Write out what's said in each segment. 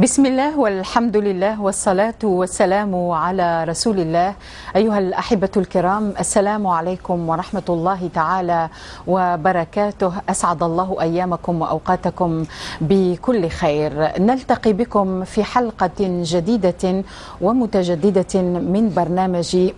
بسم الله والحمد لله والصلاة والسلام على رسول الله. أيها الأحبة الكرام، السلام عليكم ورحمة الله تعالى وبركاته. أسعد الله أيامكم وأوقاتكم بكل خير. نلتقي بكم في حلقة جديدة ومتجددة من برنامج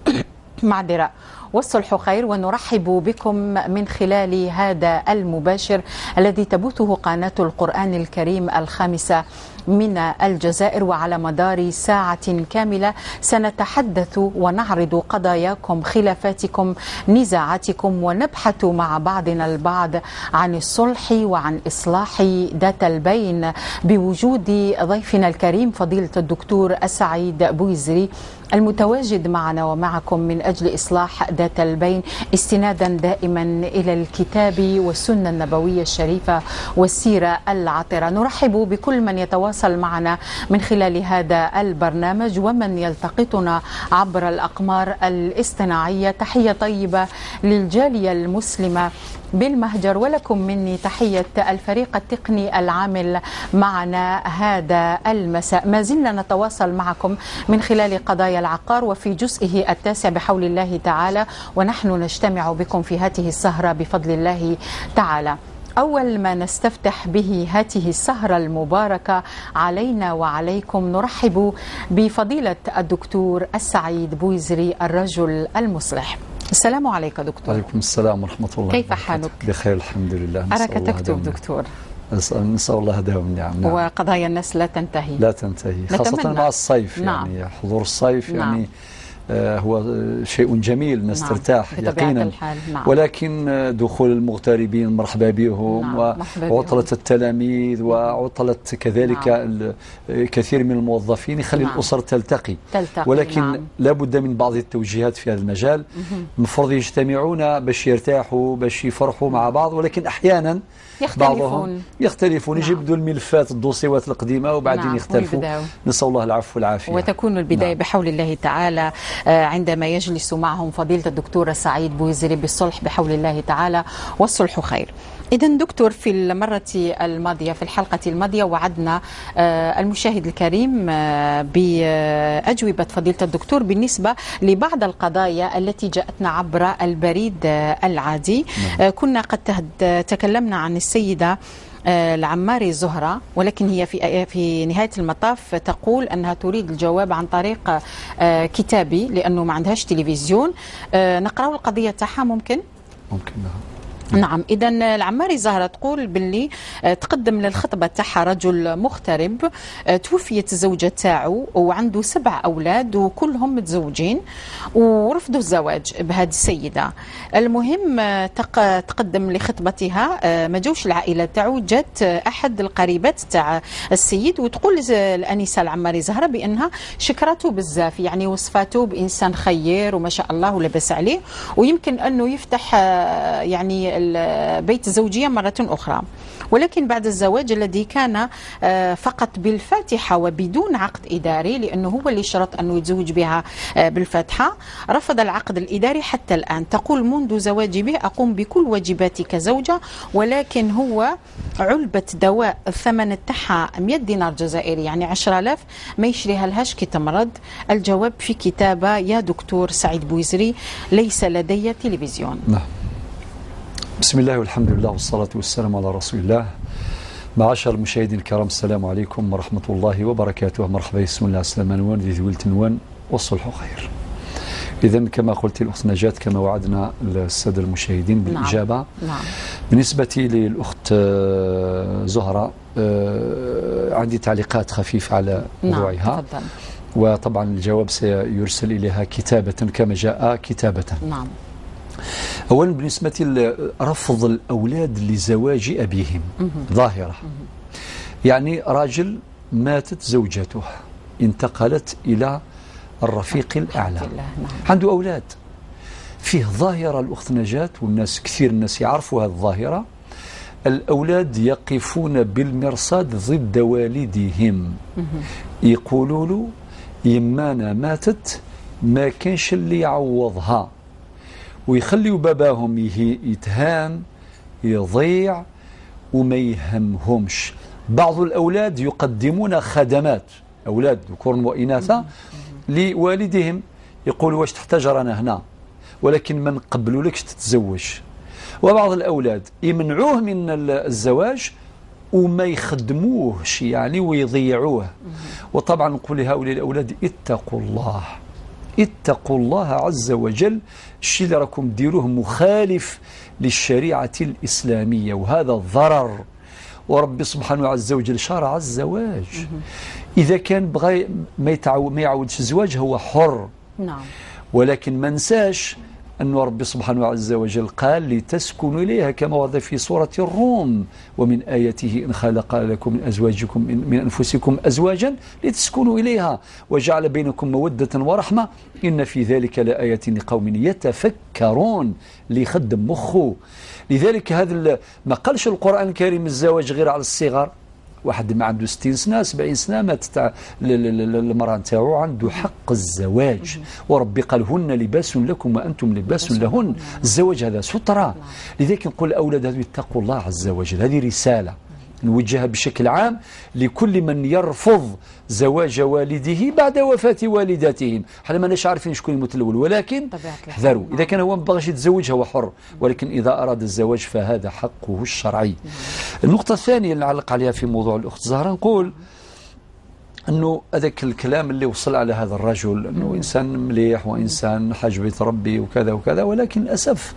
معذرة والصلح خير، ونرحب بكم من خلال هذا المباشر الذي تبثه قناة القرآن الكريم الخامسة من الجزائر. وعلى مدار ساعة كاملة سنتحدث ونعرض قضاياكم، خلافاتكم، نزاعاتكم، ونبحث مع بعضنا البعض عن الصلح وعن إصلاح ذات البين بوجود ضيفنا الكريم فضيلة الدكتور السعيد بويزري المتواجد معنا ومعكم من أجل إصلاح ذات البين، استنادا دائما إلى الكتاب والسنة النبوية الشريفة والسيرة العطرة. نرحب بكل من يتواصل معنا من خلال هذا البرنامج ومن يلتقطنا عبر الأقمار الاصطناعية. تحية طيبة للجالية المسلمة بالمهجر، ولكم مني تحية الفريق التقني العامل معنا هذا المساء. ما زلنا نتواصل معكم من خلال قضايا العقار وفي جزئه التاسع بحول الله تعالى، ونحن نجتمع بكم في هذه السهرة بفضل الله تعالى. أول ما نستفتح به هذه السهرة المباركة علينا وعليكم، نرحب بفضيلة الدكتور السعيد بويزري الرجل المصلح. السلام عليك دكتور. عليكم السلام ورحمة الله. كيف حالك؟ بخير الحمد لله. أراك تكتب دكتور. نسأل الله دوام النعم. نعم. وقضايا الناس لا تنتهي. لا تنتهي، خاصة مع الصيف. نعم. يعني حضور الصيف. نعم. يعني هو شيء جميل، الناس. نعم. ترتاح يقينا. نعم. ولكن دخول المغتربين مرحبا بهم. نعم. وعطلة التلاميذ وعطلة كذلك. نعم. كثير من الموظفين يخلي. نعم. الأسر تلتقي. ولكن. نعم. لابد من بعض التوجيهات في هذا المجال. المفروض يجتمعون باش يرتاحوا، باش يفرحوا مع بعض، ولكن أحيانا يختلفون. بعضهم يختلفون. نعم. يجبدوا الملفات، الدوسيوات القديمة، وبعدين. نعم. يختلفوا. نسأل الله العفو والعافية. وتكون البداية. نعم. بحول الله تعالى عندما يجلس معهم فضيلة الدكتور سعيد بويزري بالصلح بحول الله تعالى، والصلح خير. إذا دكتور، في المرة الماضية، في الحلقة الماضية، وعدنا المشاهد الكريم بأجوبة فضيلة الدكتور بالنسبة لبعض القضايا التي جاءتنا عبر البريد العادي. نعم. كنا قد تكلمنا عن السيدة العماري زهرة، ولكن هي في نهاية المطاف تقول أنها تريد الجواب عن طريق كتابي لأنه ما عندهاش تلفزيون. نقرأ القضية تاعها ممكن؟ ممكن، نعم. نعم، اذا العماري زهره تقول باللي تقدم للخطبة تاعها رجل مغترب، توفيت الزوجة تاعو وعنده 7 اولاد وكلهم متزوجين ورفضوا الزواج بهذه السيده. المهم تقدم لخطبتها، ما جوش العائلة تاعو، جات احد القريبات تاع السيد، وتقول الانسة العماري زهره بانها شكرته بزاف، يعني وصفاته بانسان خير وما شاء الله ولبس عليه، ويمكن انه يفتح يعني بيت الزوجية مرة أخرى. ولكن بعد الزواج الذي كان فقط بالفاتحة وبدون عقد إداري، لأنه هو اللي شرط أنه يتزوج بها بالفاتحة، رفض العقد الإداري حتى الآن. تقول منذ زواجي به أقوم بكل واجباتي كزوجة، ولكن هو علبة دواء الثمن تاعها 100 دينار جزائري، يعني 10,000، ما يشريها لهاش كي تمرض. الجواب في كتابة يا دكتور سعيد بويزري، ليس لدي تلفزيون. نعم. بسم الله والحمد لله والصلاة والسلام على رسول الله. معاشر المشاهدين الكرام، السلام عليكم ورحمة الله وبركاته. مرحبا، بسم الله، السلام نوان ذي نوان والصلح خير. إذا كما قلت الأخت نجاة، كما وعدنا السادة المشاهدين بالإجابة. نعم. نعم. بالنسبة للأخت زهرة، عندي تعليقات خفيفة على موضوعها. نعم. تفضل. وطبعا الجواب سيرسل إليها كتابة كما جاء كتابة. نعم. أولا بالنسبة لرفض الأولاد لزواج أبيهم، ظاهرة. يعني راجل ماتت زوجته، انتقلت إلى الرفيق الأعلى. نعم. عنده أولاد. فيه ظاهرة الأخت نجاة، والناس كثير الناس يعرفوا هذه الظاهرة، الأولاد يقفون بالمرصاد ضد والدهم، يقولوا له يمانا ماتت ما كانش اللي يعوضها، ويخليوا باباهم يتهان يضيع وما يهمهمش. بعض الأولاد يقدمون خدمات، أولاد ذكور وإناثا، لوالدهم، يقول واش تحتاج رانا هنا، ولكن ما نقبلولكش تتزوج. وبعض الأولاد يمنعوه من الزواج وما يخدموهش يعني ويضيعوه. وطبعا نقول لهؤلاء الأولاد اتقوا الله، اتقوا الله عز وجل، الشيء اللي راكم ديروه مخالف للشريعة الإسلامية، وهذا ضرر. وربي سبحانه عز وجل شرع الزواج، إذا كان بغى ما يعاودش الزواج هو حر. نعم. ولكن ما نساش أن ربي سبحانه عز وجل قال لتسكنوا إليها كما ورد في سورة الروم، ومن آياته إن خلق لكم من أزواجكم من أنفسكم أزواجا لتسكنوا إليها وجعل بينكم مودة ورحمة إن في ذلك لآيات لقوم يتفكرون. اللي يخدم مخه. لذلك هذا ما قالش القرآن الكريم الزواج غير على الصغار. واحد ما عنده 60 سنة 70 سنة مات المرأة نتاعو عنده حق الزواج، وربي قال هن لباس لكم وأنتم لباس لهن. الزواج هذا سترة. لذلك نقول الأولاد هذو اتقوا الله عز وجل. هذه رسالة نوجهها بشكل عام لكل من يرفض زواج والده بعد وفاة والدتهم. حنا ماناش عارفين شكون يموت الأول، ولكن احذروا. إذا كان هو ما بغاش يتزوج هو حر، ولكن إذا أراد الزواج فهذا حقه الشرعي. النقطة الثانية اللي نعلق عليها في موضوع الأخت زهرة، نقول أنه هذاك الكلام اللي وصل على هذا الرجل أنه إنسان مليح وإنسان حاج بيت ربي وكذا وكذا، ولكن للأسف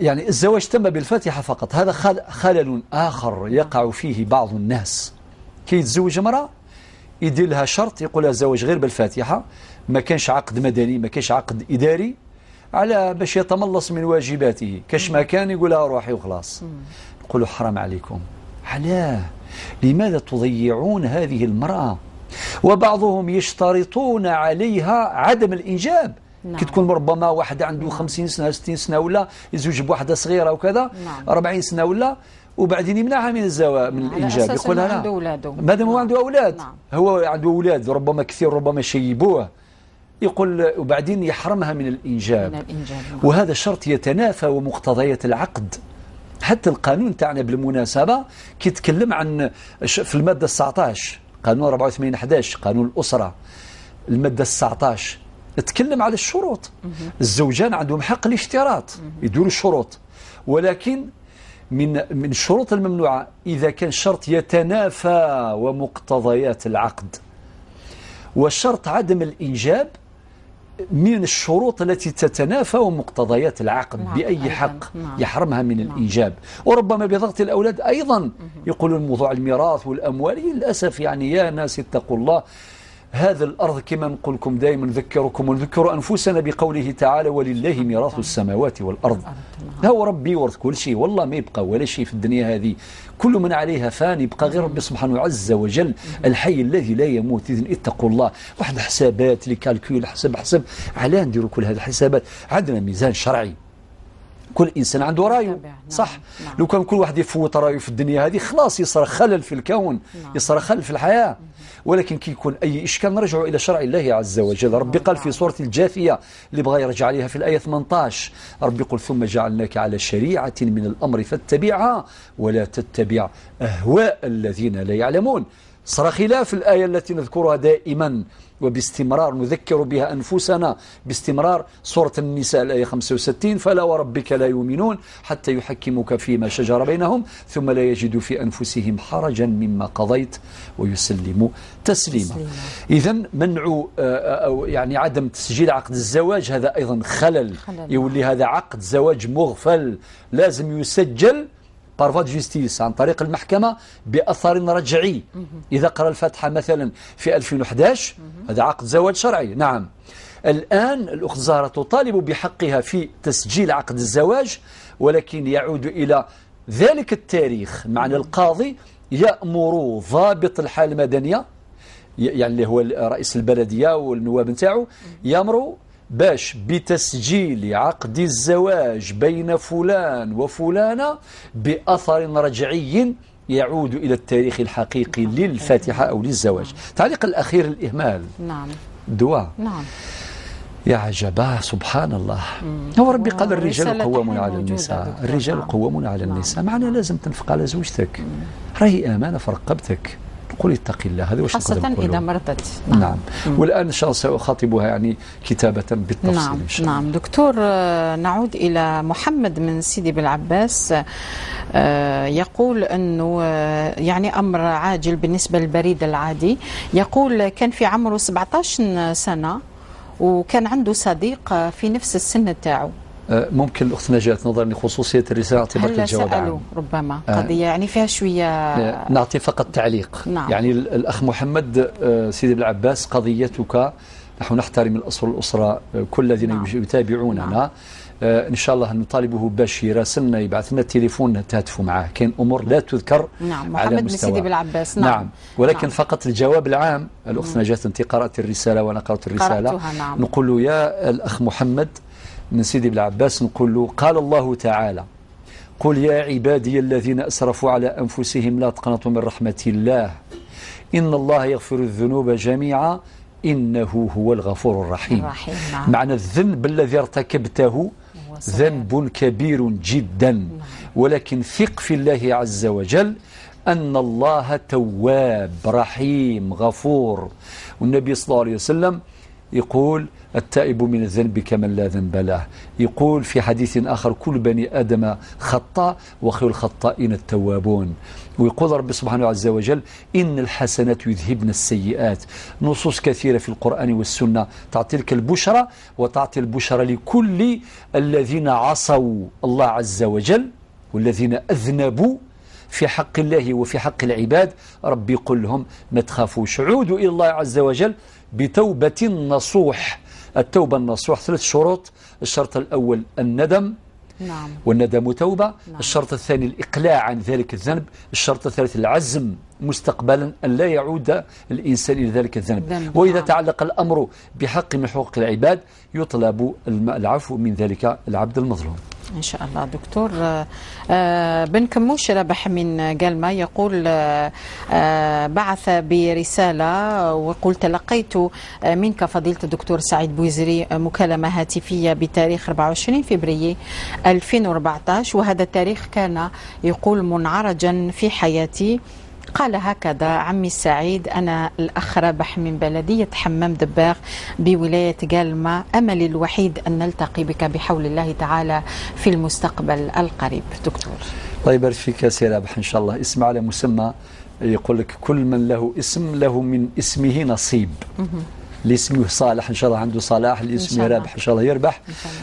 يعني الزواج تم بالفاتحة فقط. هذا خلل آخر يقع فيه بعض الناس. كي يتزوج امرأة يدير لها شرط، يقول لها زواج غير بالفاتحة، ما كانش عقد مدني، ما كانش عقد إداري، على باش يتملص من واجباته. كاش ما كان يقول لها روحي وخلاص. نقول حرام عليكم، علاه لماذا تضيعون هذه المرأة؟ وبعضهم يشترطون عليها عدم الإنجاب. نعم. كي تكون ربما واحد عنده 50 سنة 60 سنة ولا يزوج بواحدة صغيرة وكذا. نعم. 40 سنة ولا، وبعدين يمنعها من الزواج من الإنجاب، يقول لها لا ما دام هو عنده أولاد. نعم. هو عنده أولاد ربما كثير، ربما شيبوه، يقول وبعدين يحرمها من الإنجاب. من الإنجاب. نعم. وهذا شرط يتنافى ومقتضيات العقد. حتى القانون تاعنا بالمناسبة كيتكلم عن في المادة 19 قانون 84/11 قانون الأسرة، المادة 19 تكلم على الشروط. الزوجان عندهم حق الاشتراط، يديروا الشروط، ولكن من الشروط الممنوعة إذا كان شرط يتنافى ومقتضيات العقد. وشرط عدم الإنجاب من الشروط التي تتنافى ومقتضيات العقد. نعم. بأي حق. نعم. يحرمها من الإنجاب. وربما بضغط الأولاد أيضا يقولون موضوع الميراث والأموال. للأسف يعني يا ناس اتقوا الله. هذا الأرض كما نقول لكم دائما، نذكركم ونذكر أنفسنا بقوله تعالى ولله ميراث السماوات والأرض. هو ربي يورث كل شيء، والله ما يبقى ولا شيء في الدنيا هذه، كل من عليها فان، يبقى غير ربي سبحانه عز وجل الحي الذي لا يموت. إذن اتقوا الله. واحد الحسابات les calculs، حسب حسب، علاه نديروا كل هذه الحسابات؟ عندنا ميزان شرعي، كل إنسان عنده رأيه. صح. نعم. لو كان كل واحد يفوت رأيه في الدنيا هذه خلاص يصير خلل في الكون. نعم. يصير خلل في الحياة. ولكن كي يكون أي إشكال نرجع إلى شرع الله عز وجل. ربي قال في سورة الجاثية اللي بغى يرجع عليها في الآية 18، ربي يقول ثم جعلناك على شريعة من الأمر فاتبعها ولا تتبع أهواء الذين لا يعلمون. صار خلاف الآية التي نذكرها دائما وباستمرار، نذكر بها أنفسنا باستمرار، سورة النساء الآية 65: فلا وربك لا يؤمنون حتى يحكموك فيما شجر بينهم ثم لا يجدوا في أنفسهم حرجا مما قضيت ويسلموا تسليما. إذن منع أو يعني عدم تسجيل عقد الزواج هذا أيضا خلل. يولي هذا عقد زواج مغفل، لازم يسجل par voie de justice عن طريق المحكمة بأثر رجعي. إذا قرأ الفاتحة مثلا في 2011 هذا عقد زواج شرعي. نعم. الآن الأخت زهرة تطالب بحقها في تسجيل عقد الزواج، ولكن يعود إلى ذلك التاريخ. معنى القاضي يأمر ضابط الحالة المدنية، يعني اللي هو رئيس البلدية والنواب نتاعو، يأمر باش بتسجيل عقد الزواج بين فلان وفلانة بأثر رجعي يعود إلى التاريخ الحقيقي للفاتحة أو للزواج. تعليق الأخير الإهمال. نعم. الدواء. نعم. يا عجباه، سبحان الله. هو ربي قال الرجال قوامون على النساء، الرجال قوامون على النساء، معنى لازم تنفق على زوجتك، راهي امانه في رقبتك. قل اتق الله، هذا واش خاصة إذا مرضت. نعم. والآن إن شاء الله سأخاطبها يعني كتابة بالتفصيل. نعم. إن شاء الله. نعم دكتور، نعود إلى محمد من سيدي بالعباس، يقول أنه يعني أمر عاجل بالنسبة للبريد العادي. يقول كان في عمره 17 سنة وكان عنده صديق في نفس السن تاعو. ممكن الأخت نجاة نظرا لخصوصية الرسالة أعطي برك الجواب عنه. ربما قضية يعني فيها شوية، نعطي فقط تعليق. نعم. يعني الأخ محمد سيدي بالعباس، قضيتك نحن نحترم الأسر والأسرة كل الذين نعم. يتابعوننا. نعم. إن شاء الله نطالبه باش يراسلنا، يبعث لنا التليفون نتهاتفوا معاه، كاين أمور لا تذكر. نعم. محمد بن سيدي بالعباس. نعم. نعم. ولكن نعم. فقط الجواب العام. الأخت نجاة أنت قرأت الرسالة وأنا قرأت الرسالة. نعم. نقول له يا الأخ محمد من سيدي بالعباس، نقول له قال الله تعالى: قل يا عبادي الذين أسرفوا على أنفسهم لا تقنطوا من رحمة الله إن الله يغفر الذنوب جميعا إنه هو الغفور الرحيم. نعم. معنى الذنب الذي ارتكبته ذنب كبير جدا، نعم. ولكن ثق في الله عز وجل أن الله تواب رحيم غفور. والنبي صلى الله عليه وسلم يقول: التائب من الذنب كمن لا ذنب له. يقول في حديث آخر: كل بني آدم خطاء وخير الخطائين التوابون. ويقول رب سبحانه عز وجل: إن الحسنات يذهبن السيئات. نصوص كثيرة في القرآن والسنة تعطي لك البشرى، وتعطي البشرى لكل الذين عصوا الله عز وجل والذين أذنبوا في حق الله وفي حق العباد. ربي يقول لهم ما تخافوش، عودوا إلى الله عز وجل بتوبة نصوح. التوبة النصوح 3 شروط: الشرط الأول الندم، نعم. والندم توبة. نعم. الشرط الثاني الإقلاع عن ذلك الذنب. الشرط الثالث العزم مستقبلا أن لا يعود الإنسان إلى ذلك الذنب. وإذا نعم. تعلق الأمر بحق من حقوق العباد يطلب العفو من ذلك العبد المظلوم. إن شاء الله. دكتور، بن كموش ربح من قالما يقول بعث برسالة ويقول: تلقيت منك فضيلة الدكتور سعيد بوزري مكالمة هاتفية بتاريخ 24 فبراير 2014، وهذا التاريخ كان يقول منعرجا في حياتي. قال هكذا: عمي السعيد، أنا الأخ رابح من بلدية حمام دباغ بولاية قالما، أملي الوحيد أن نلتقي بك بحول الله تعالى في المستقبل القريب. دكتور، الله يبارك فيك يا سي رابح. إن شاء الله اسم على مسمى، يقول لك كل من له اسم له من اسمه نصيب. اللي اسمه صالح ان شاء الله عنده صلاح، اللي اسمه رابح ان شاء الله يربح.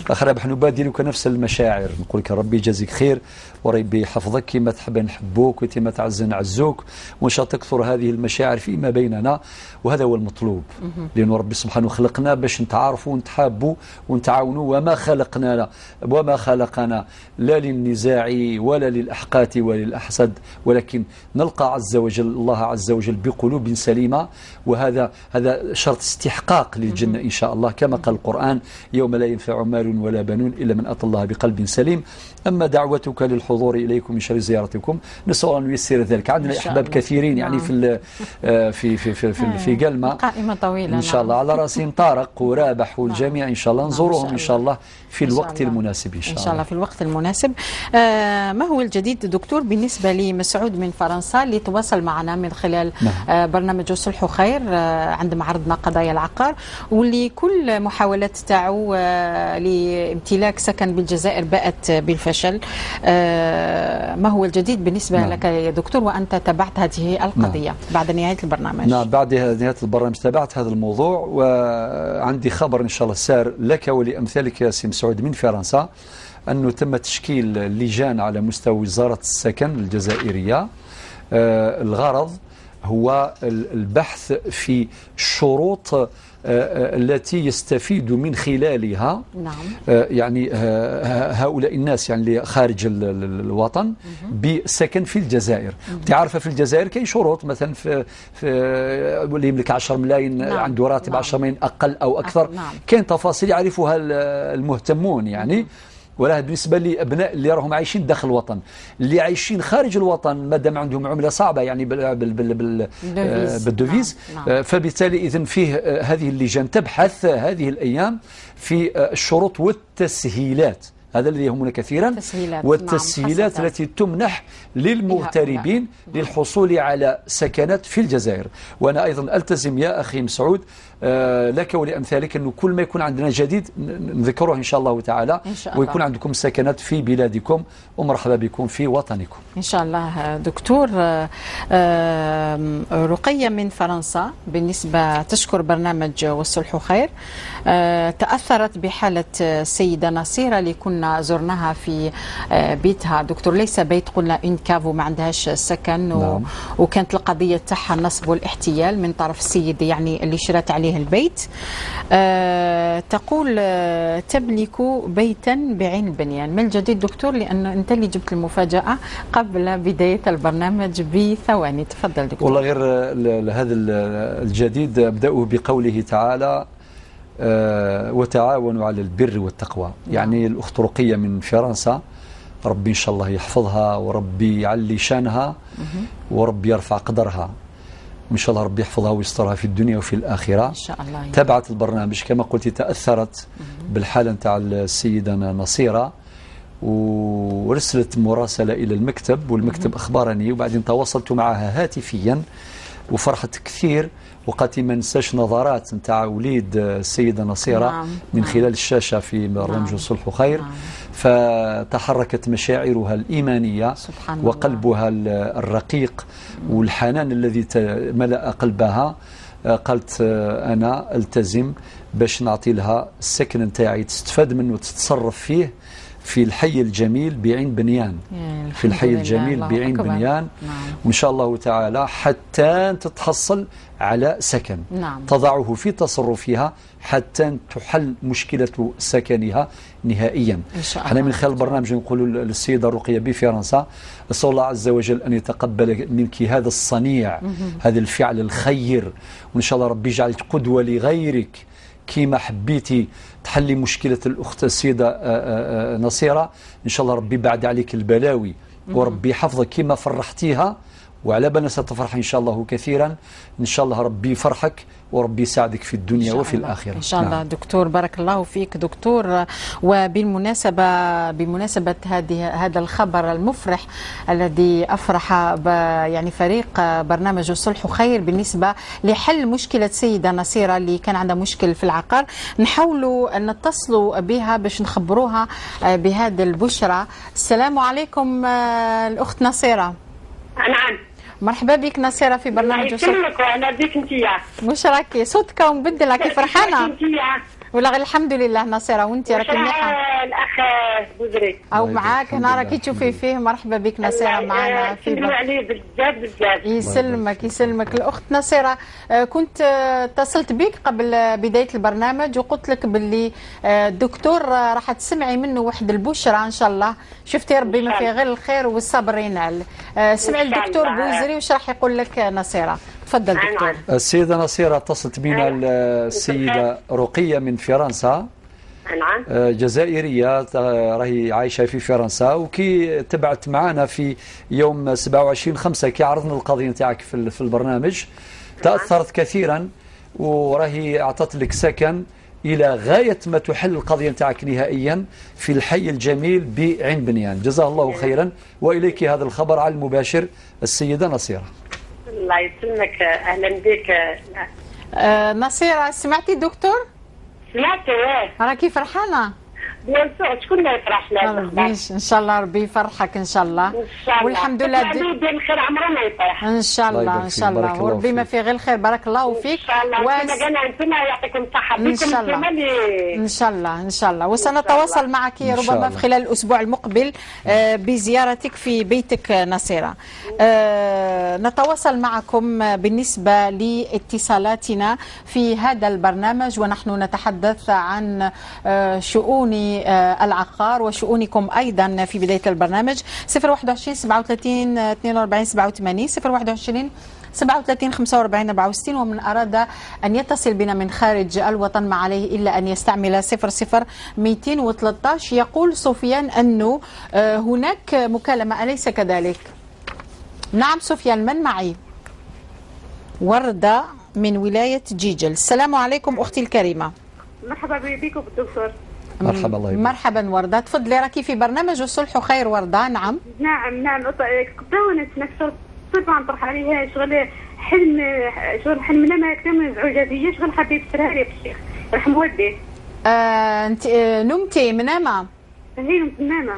اخ رابح، نبادلك نفس المشاعر، نقول لك ربي يجازيك خير وربي يحفظك كما تحب نحبوك وكما تعز نعزوك، وان شاء الله تكثر هذه المشاعر فيما بيننا، وهذا هو المطلوب. لأن ربي سبحانه خلقنا باش نتعارفوا ونتحابوا ونتعاونوا، وما خلقنا لا للنزاع ولا للأحقاد ولا للأحسد، ولكن نلقى عز وجل الله عز وجل بقلوب سليمة، وهذا شرط استحقاق للجنة إن شاء الله، كما قال القرآن: يوم لا ينفع مال ولا بنون إلا من أتى الله بقلب سليم. أما دعوتك للحضور إليكم من شر زيارتكم، نسأل الله أن ييسر ذلك. عندنا أحباب كثيرين يعني في في في في في, في قلمة، قائمة طويلة إن شاء الله، على رأسهم طارق ورابح والجميع إن شاء الله، نزورهم إن شاء الله في الوقت المناسب إن شاء الله. إن شاء الله في الوقت المناسب. ما هو الجديد دكتور بالنسبة لمسعود من فرنسا اللي تواصل معنا من خلال برنامج صلح خير عندما عرضنا قضايا العقار، واللي كل محاولات تاعو لامتلاك سكن بالجزائر باءت بالفشل؟ ما هو الجديد بالنسبة لك يا دكتور، وأنت تابعت هذه القضية بعد نهاية البرنامج؟ نعم، بعد نهاية البرنامج تابعت هذا الموضوع، وعندي خبر إن شاء الله سار لك ولأمثالك يا سي مسعود من فرنسا، أنه تم تشكيل لجان على مستوى وزارة السكن الجزائرية. الغرض هو البحث في الشروط التي يستفيد من خلالها يعني هؤلاء الناس يعني اللي خارج الوطن بسكن في الجزائر. انت عارفه في الجزائر كاين شروط، مثلا في اللي يملك 10 ملايين عنده راتب 10 ملايين اقل او اكثر. كاين تفاصيل يعرفها المهتمون يعني. ولا بالنسبة لأبناء اللي راهم عايشين داخل الوطن. اللي عايشين خارج الوطن مادام عندهم عملة صعبة يعني بال devise، فبالتالي إذن فيه هذه اللجان تبحث هذه الأيام في الشروط والتسهيلات، هذا الذي يهمنا كثيرا، والتسهيلات التي تمنح للمغتربين للحصول على سكنات في الجزائر. وأنا أيضا ألتزم يا أخي مسعود لك ولأمثالك أنه كل ما يكون عندنا جديد نذكره إن شاء الله تعالى، إن شاء الله، ويكون عندكم سكنات في بلادكم، ومرحبا بكم في وطنكم إن شاء الله. دكتور، رقية من فرنسا بالنسبة تشكر برنامج والصلح خير، تأثرت بحالة السيدة نصيرة اللي كنا زرناها في بيتها دكتور، ليس بيت، قلنا une cave وما عندهاش سكن، نعم. وكانت القضية تاعها النصب والاحتيال من طرف السيد يعني اللي شرت عليه البيت. تقول تملك بيتا بعين البنيان. ما الجديد دكتور؟ لأن أنت اللي جبت المفاجأة قبل بداية البرنامج بثواني، تفضل دكتور. والله غير هذا الجديد أبدأه بقوله تعالى وتعاونوا على البر والتقوى. نعم. يعني الأخت رقية من فرنسا، ربي إن شاء الله يحفظها وربي يعلي شانها وربي يرفع قدرها، وإن شاء الله ربي يحفظها ويسترها في الدنيا وفي الآخرة إن شاء الله. تابعت البرنامج كما قلت، تأثرت بالحالة نتاع السيدة نصيرة ورسلت مراسلة إلى المكتب، والمكتب أخبرني، وبعدين تواصلت معها هاتفيا وفرحت كثير، وقالت ما ننساش نظرات نتاع وليد السيدة نصيرة، نعم. من خلال الشاشة في برنامج الصلح خير، نعم. فتحركت مشاعرها الإيمانية وقلبها الرقيق والحنان الذي ملأ قلبها. قالت أنا ألتزم باش نعطي لها السكن نتاعي تستفاد منه وتتصرف فيه في الحي الجميل بعين بنيان، في الحي الجميل بعين بنيان، نعم. وإن شاء الله تعالى حتى تتحصل على سكن، نعم. تضعه في تصرفها حتى تحل مشكلة سكنها نهائيا. احنا من خلال البرنامج نقول للسيدة رقية بفرنسا، أسأل الله عز وجل أن يتقبل منك هذا الصنيع، هذا الفعل الخير، وإن شاء الله ربي يجعلك قدوة لغيرك كيما حبيتي تحلي مشكلة الأخت السيدة نصيرة. إن شاء الله ربي بعد عليك البلاوي وربي يحفظك كيما فرحتيها، وعلى بالنا ستفرح إن شاء الله كثيرا. إن شاء الله ربي يفرحك وربي يساعدك في الدنيا وفي الآخرة إن شاء الله. نعم. دكتور بارك الله فيك دكتور. وبالمناسبة بمناسبة هذا الخبر المفرح الذي أفرح يعني فريق برنامج الصلح خير بالنسبة لحل مشكلة سيدة نصيرة اللي كان عندها مشكل في العقار، نحاولوا أن نتصلوا بها باش نخبروها بهذا البشرى. السلام عليكم الأخت نصيرة. نعم، مرحبا بك نصيرة في برنامج الصلح. الله يسلمك واهلا بك انتيا. واش راكي؟ صوتك مبدل، راكي فرحانة؟ ولا غير الحمد لله نصيرة، وانت راكي مليحة؟ الاخ بوزري او معاك هنا راكي تشوفي فيه. مرحبا بك نصيرة معنا في سلموا عليه بزاف بزاف. يسلمك يسلمك. الاخت نصيرة، كنت اتصلت بك قبل بداية البرنامج وقلت لك باللي الدكتور راح تسمعي منه واحد البشرى ان شاء الله. شفتي ربي ما فيه غير الخير والصبر ينال. سمعي الدكتور بوزري واش راح يقول لك نصيرة. تفضل دكتور. السيدة نصيرة، اتصلت بنا السيدة رقية من فرنسا، نعم، جزائرية راهي عايشة في فرنسا، وكي تبعت معنا في يوم 27/5 كي عرضنا القضية نتاعك في البرنامج، تأثرت كثيرا وراهي أعطت لك سكن إلى غاية ما تحل القضية نتاعك نهائيا في الحي الجميل بعين بنيان. جزاه الله خيرا، وإليك هذا الخبر على المباشر السيدة نصيرة. الله يسلمك، اهلا بك. نصيرة، سمعتي دكتور؟ سمعت. راكي فرحانة؟ bien sûr، شكون ما يفرحش لهذا؟ ان شاء الله ربي يفرحك ان شاء الله. ان شاء الله، والحمد لله الخير عمره ما يطيح ان شاء الله. ان شاء الله وربي ما فيه غير الخير. بارك الله فيك. ان شاء الله كما انتم يعطيكم الصحة ان شاء الله. ان شاء الله ان شاء الله، وسنتواصل معك ربما في خلال الاسبوع المقبل بزيارتك في بيتك نصيرة. نتواصل معكم بالنسبة لاتصالاتنا في هذا البرنامج، ونحن نتحدث عن شؤون العقار وشؤونكم أيضا في بداية البرنامج. 021 37 42 87، 021 37 45 64. ومن أراد أن يتصل بنا من خارج الوطن ما عليه إلا أن يستعمل 00 213. يقول سفيان أنه هناك مكالمة، أليس كذلك؟ نعم سفيان، من معي؟ وردة من ولاية جيجل. السلام عليكم أختي الكريمة. مرحبا بكم بالدكتور. مرحبا. الله يبارك. مرحبا وردة، تفضلي، راكي في برنامج الصلح خير وردة. نعم نعم نعم. قبل طبعا نطرح عليها شغل حلم، شغل حلمنا ما كان زوجاتي، شغل حبيت تفسرها لي بالشيخ يرحم والديه. انت نمتي منامه؟ هي منامه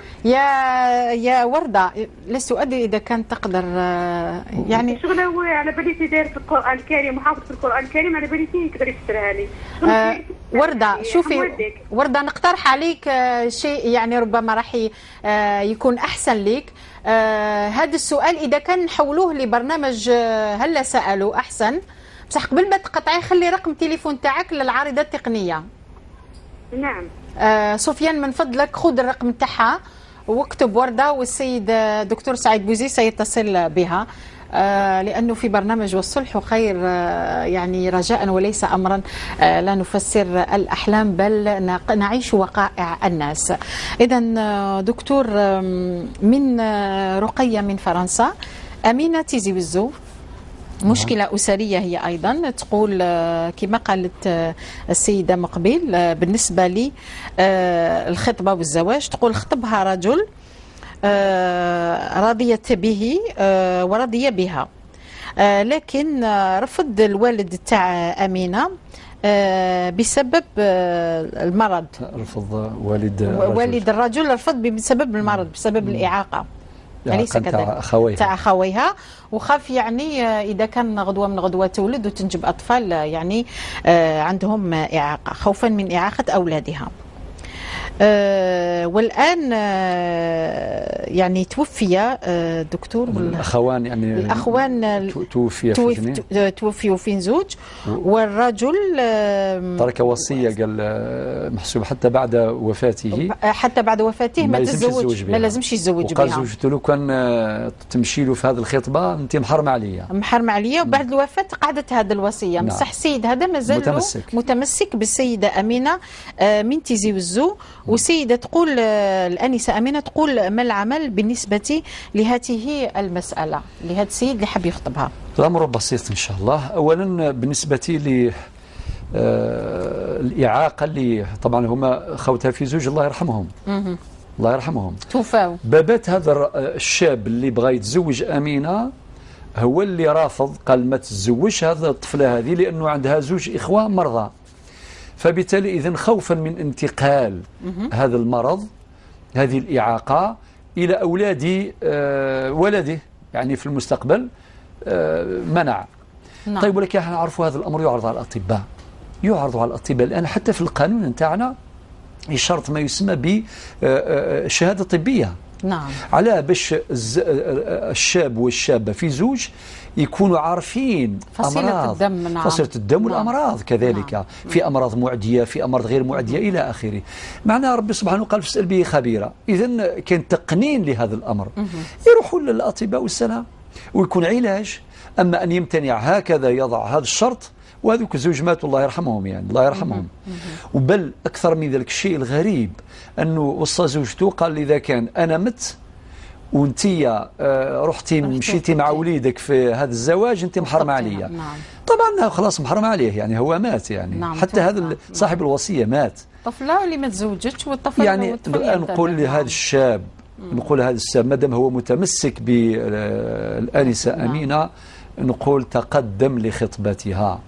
يا وردة، لست ادري اذا كان تقدر يعني شغل هو على بالي داير في القران الكريم وحافظ في القران الكريم، على بالي يقدر يفسرها لي. وردة شوفي وردة، نقترح عليك شيء يعني ربما راح يكون احسن لك. هذا السؤال اذا كان نحولوه لبرنامج هلا سالوا احسن، بصح قبل ما تقطعي خلي رقم التليفون تاعك للعارضه التقنية. نعم. سفيان من فضلك خذ الرقم تاعها واكتب وردة، والسيد دكتور سعيد بوزي سيتصل بها، لأنه في برنامج والصلح خير يعني رجاء وليس أمرا، لا نفسر الأحلام بل نعيش وقائع الناس. إذا دكتور، من رقية من فرنسا، أمينة تيزي وزو، مشكلة أسرية هي أيضا، تقول كما قالت السيدة مقبل بالنسبة لي الخطبة والزواج، تقول خطبها رجل رضيت به ورضي بها، لكن رفض الوالد تاع أمينة بسبب المرض. رفض والد الرجل. والد الرجل رفض بسبب المرض، بسبب الإعاقة. أليس كذلك؟ تاع أخويها، وخاف يعني إذا كان غدوة من غدوة تولد وتنجب أطفال يعني عندهم إعاقة، خوفا من إعاقة أولادها. والآن يعني توفي دكتور الأخوان، يعني الأخوان توفيوا في زوج، والرجل ترك وصية، قال محسوب حتى بعد وفاته، حتى بعد وفاته ما تزوج، ما لازمش يتزوج بها. وقال زوجته لو كان تمشي له في هذه الخطبة أنت محرمة عليا، محرمة عليا. وبعد الوفاة قعدت هذه الوصية. نعم. بصح السيد هذا مازال متمسك بالسيدة أمينة من تيزي وزو. والسيدة تقول الأنسة أمينة تقول ما العمل بالنسبة لهذه المسألة، لهذا السيد اللي حب يخطبها؟ الأمر بسيط إن شاء الله. أولا بالنسبة لي الإعاقة اللي طبعا هما خوتها في زوج الله يرحمهم، الله يرحمهم، توفاو. بابات هذا الشاب اللي بغى يتزوج أمينة هو اللي رافض، قال ما تتزوجش هذا الطفلة هذه لأنه عندها زوج إخوة مرضى، فبالتالي إذن خوفا من انتقال هذا المرض، هذه الإعاقة إلى أولاد ولده يعني في المستقبل، منع. نعم. طيب ولكن احنا نعرفوا هذا الأمر يعرض على الأطباء، يعرض على الأطباء الآن حتى في القانون نتاعنا يشرط ما يسمى بشهادة طبية. نعم. على باش الشاب والشابة في زوج يكونوا عارفين فصيلة الدم. نعم. فصيلة الدم والأمراض كذلك. نعم. في أمراض معدية، في أمراض غير معدية إلى آخره. معناها ربي سبحانه قال فاسأل به خبيرا. إذن كان تقنين لهذا الأمر. يروحوا للأطباء والسلام ويكون علاج. أما أن يمتنع هكذا يضع هذا الشرط، وهذوك الزوج ماتوا الله يرحمهم، يعني الله يرحمهم. وبل أكثر من ذلك الشيء الغريب أنه وصى زوجته قال إذا كان أنا مت وانتي رحتي مشيتي مع وليدك في هذا الزواج انت محرمة عليا. نعم. طبعا خلاص محرمة عليه، يعني هو مات يعني. نعم. حتى هذا صاحب الوصية مات. الطفلة اللي ما تزوجتش والطفل يعني نقول لهذا الشاب، نقول لهذا الشاب مادام هو متمسك بالآنسة أمينة، نقول تقدم لخطبتها،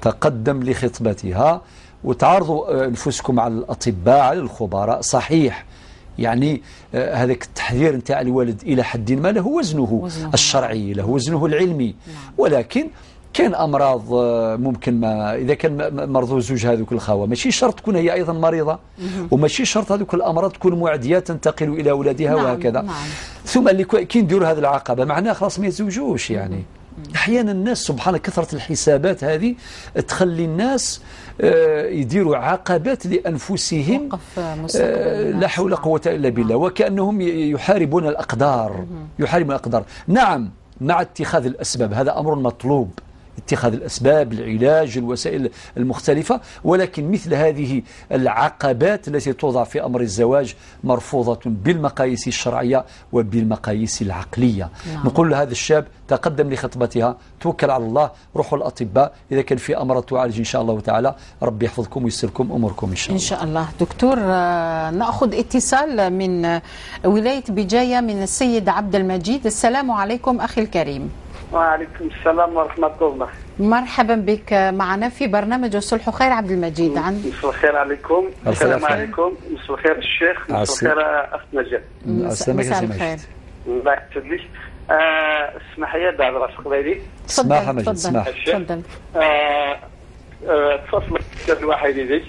تقدم لخطبتها وتعرضوا أنفسكم على الأطباء، على الخبراء. صحيح يعني هذاك التحذير نتاع الوالد إلى حد ما له وزنه الشرعي، له وزنه العلمي. نعم. ولكن كان أمراض ممكن ما إذا كان مرضوا زوج هذوك الخوة ماشي شرط تكون هي أيضا مريضة، وماشي شرط هذوك الأمراض تكون معدية تنتقل إلى أولادها. نعم. وهكذا. نعم. ثم اللي كي نديروا هذه العقبة معناها خلاص ما يتزوجوش يعني. احيانا الناس سبحان الله كثرة الحسابات هذه تخلي الناس يديروا عقبات لانفسهم، لا حول ولا قوة الا بالله، وكانهم يحاربون الاقدار، يحاربون الاقدار. نعم مع اتخاذ الأسباب، هذا أمر مطلوب، اتخاذ الأسباب، العلاج، الوسائل المختلفة، ولكن مثل هذه العقبات التي توضع في أمر الزواج مرفوضة بالمقاييس الشرعية وبالمقاييس العقلية. نعم. نقول لهذا الشاب تقدم لخطبتها، توكل على الله، روحوا الأطباء، إذا كان في أمر تعالج إن شاء الله تعالى، ربي يحفظكم ويسركم أموركم إن شاء الله. إن شاء الله. دكتور، نأخذ اتصال من ولاية بجاية من السيد عبد المجيد. السلام عليكم أخي الكريم. وعليكم السلام ورحمة الله. مرحبا بك معنا في برنامج الصلح خير عبد المجيد. مساء الخير عليكم. السلام عليكم. مساء الخير الشيخ. مساء الخير أخت نجاة. مساء الخير. الله يحفظك. اسمح لي بعد راس قبيلي. اسمح مجيد، اسمح. تفضل. اتصلت الواحد يديك.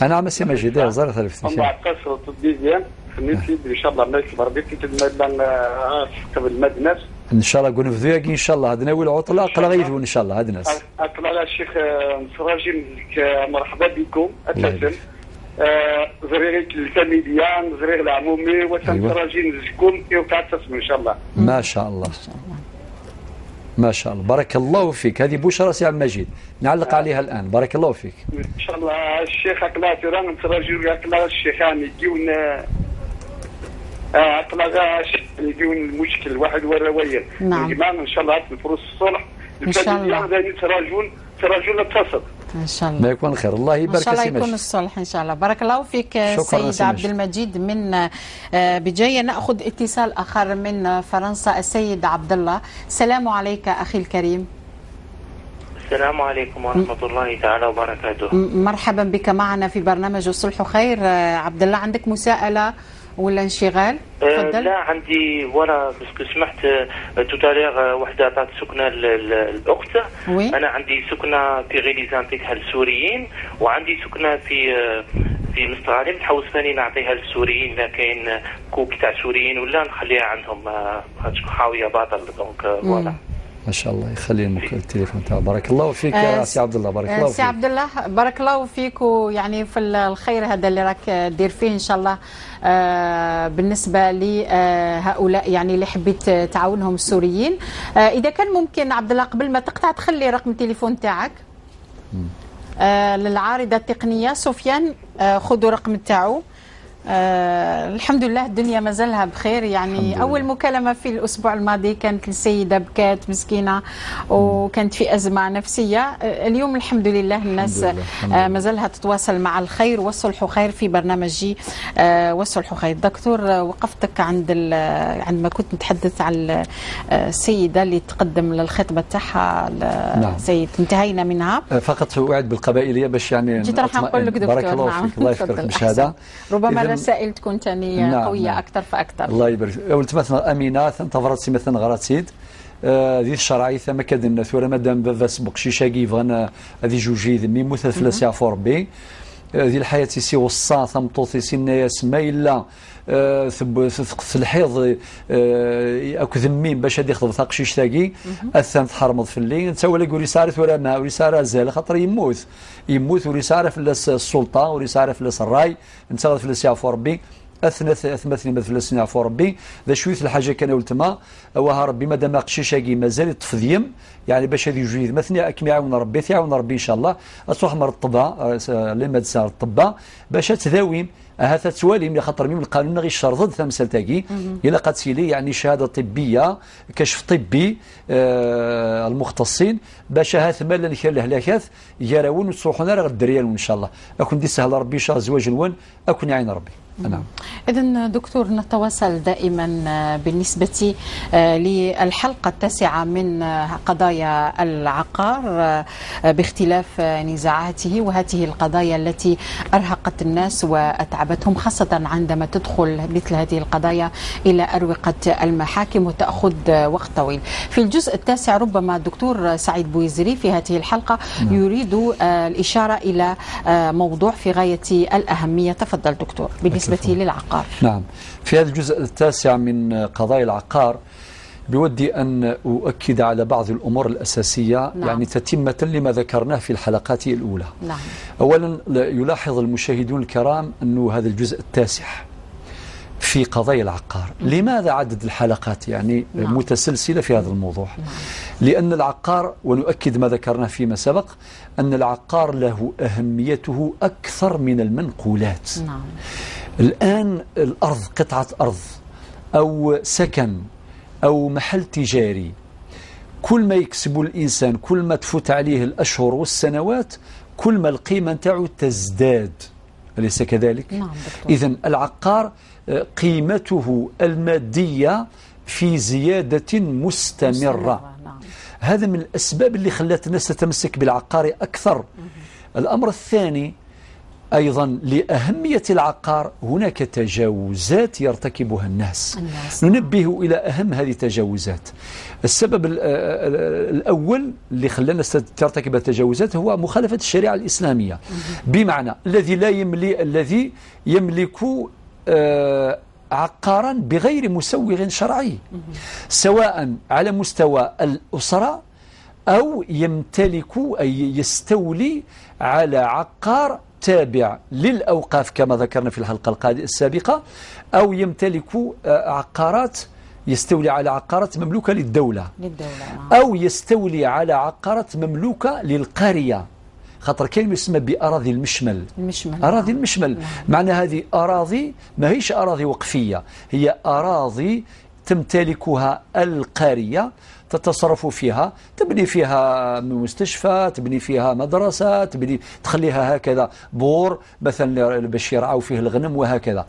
أنا عم سي مجيد زار ثلاث. من بعد اتصلت deuxième خليتي ان شاء الله ما يكبر بك قبل ما الناس ان شاء الله كون في ذيك ان شاء الله هاد ناوي العطلة قلا غيثون ان شاء الله هاد الناس. اطلع على الشيخ نصراجي، مرحبا بكم اساسا. زريغ الفاميليا، زريغ العمومي، وسنتراجي نزكم يوقع ان شاء الله. ما شاء الله ما شاء الله، بارك الله فيك. هذه بشرى سي عبد المجيد نعلق عليها الان، بارك الله فيك. ان شاء الله الشيخ اقلا تيران نتراجي اقلا الشيخان يجيون اطلع يجيون المشكل واحد والرواية. نعم. ان شاء الله الفرص الصلح ان شاء الله تراجون اتصل ان شاء الله ما يكون خير. الله يبارك ان شاء الله يكون الصلح ان شاء الله. بارك الله فيك سيد عبد المجيد من بجاية. ناخذ اتصال اخر من فرنسا، السيد عبد الله. السلام عليك اخي الكريم. السلام عليكم ورحمة الله تعالى وبركاته. مرحبا بك معنا في برنامج الصلح خير. عبد الله، عندك مساءله ولا انشغال؟ تفضل. لا عندي ولا، parce que سمعت tout à l'heure وحده عطات سكنه للاخت. انا عندي سكنه في غليزان عطيتها للسوريين، وعندي سكنه في مستغانم نحوس ثاني نعطيها للسوريين، لا كاين couple تاع سوريين ولا نخليها عندهم خاوية باطل. donc voilà. ما شاء الله يخلي التليفون تاعو. بارك الله فيك يا سي عبد الله. بارك الله فيك سي عبد الله، بارك الله فيك، ويعني في الخير هذا اللي راك دير فيه ان شاء الله. بالنسبة لهؤلاء يعني اللي حبيت تعاونهم السوريين، اذا كان ممكن عبد الله قبل ما تقطع تخلي رقم التليفون تاعك للعارضه التقنية سفيان، خذوا رقم تاعو. الحمد لله الدنيا مازالها بخير. يعني أول مكالمة في الأسبوع الماضي كانت السيدة بكات مسكينة وكانت في أزمة نفسية. اليوم الحمد لله الناس مازالها تتواصل مع الخير والصلح خير في برنامجي والصلح خير. دكتور، وقفتك عند عندما كنت نتحدث عن السيدة اللي تقدم للخطبة تاعها. نعم. سيد انتهينا منها. فقط أعد بالقبائلية باش يعني جيت راح نقول لك دكتور. بارك الله فيك. الله يفكرك بالشهادة. ربما الرسائل تكون ثاني. نعم. قوية. نعم. أكثر فأكثر. الله يبارك. قلت مثلا أمينة تنتظرت مثلا غراتيد ذي الشرعي ثم كدنا ثورة مادام بابا سبق شيشاكي بغانا هذه جوجي مي موث فلاس يعفو ربي ذي الحياة سي وصا ثم طوطي سي ما إلا في الحيض اكو ذمين باش هادي يخطب ثاقشيش تاكي اثان تحرمض في الليل انت ولا يقول يسارث ولا ما ولي زال خاطر يموت ولي سارة في السلطة ولي سارة في الراي انت غاد في يعفو ربي اثنى مثل يعفو ربي ذا شوية الحاجة كان ولتما وها ربي مادام قشيشاكي مازال يطفذيم يعني باش هذه جويد مثلا اكم يعاون ربي تعاون ربي ان شاء الله تروح مر الطبا les médecins الطبا باش تداويم هذا توالي خاطر ميم القانون غير شرط ثمثال تاكي الا قاتلي يعني شهادة طبية كشف طبي المختصين باش هاث مالا الهلاكات يراون وتصروحون راه الدريان ان شاء الله اكون دي سهل ربي شهر زواج الون اكون يعين ربي. نعم. إذن دكتور، نتواصل دائما بالنسبة للحلقة التاسعة من قضايا العقار باختلاف نزاعاته، وهذه القضايا التي أرهقت الناس وأتعبتهم، خاصة عندما تدخل مثل هذه القضايا إلى أروقة المحاكم وتأخذ وقت طويل. في الجزء التاسع ربما الدكتور سعيد بويزري في هذه الحلقة يريد الإشارة إلى موضوع في غاية الأهمية. تفضل دكتور بالنسبة للعقار. نعم، في هذا الجزء التاسع من قضايا العقار بودي أن أؤكد على بعض الأمور الأساسية. نعم. يعني تتمة لما ذكرناه في الحلقات الأولى. نعم. أولا يلاحظ المشاهدون الكرام أن هذا الجزء التاسع في في قضايا العقار. لماذا عدد الحلقات يعني متسلسلة في هذا الموضوع؟ لأن العقار، ونؤكد ما ذكرناه فيما سبق، أن العقار له أهميته أكثر من المنقولات. الآن الأرض، قطعة أرض أو سكن أو محل تجاري، كل ما يكسب الإنسان، كل ما تفوت عليه الأشهر والسنوات، كل ما القيمة نتاعو تزداد، أليس كذلك؟ نعم دكتور. إذن العقار قيمته المادية في زيادة مستمرة. نعم. هذا من الأسباب اللي خلت الناس تتمسك بالعقار أكثر. الأمر الثاني أيضا لأهمية العقار، هناك تجاوزات يرتكبها الناس. ننبه إلى أهم هذه التجاوزات. السبب الأول اللي خلى الناس ترتكب التجاوزات هو مخالفة الشريعة الإسلامية. بمعنى الذي لا يملي، الذي يملك عقارا بغير مسوغ شرعي، سواء على مستوى الأسرة أو يمتلك أي يستولي على عقار تابع للأوقاف كما ذكرنا في الحلقة السابقة، أو يمتلك عقارات، يستولي على عقارات مملوكة للدولة، أو يستولي على عقارات مملوكة للقرية. خاطر كاين ما يسمى بأراضي المشمل. أراضي المشمل. معنى هذه أراضي ما هيش أراضي وقفية، هي أراضي تمتلكها القرية، تتصرف فيها، تبني فيها مستشفى، تبني فيها مدرسة، تبني تخليها هكذا بور مثلا باش يرعوا فيه الغنم وهكذا.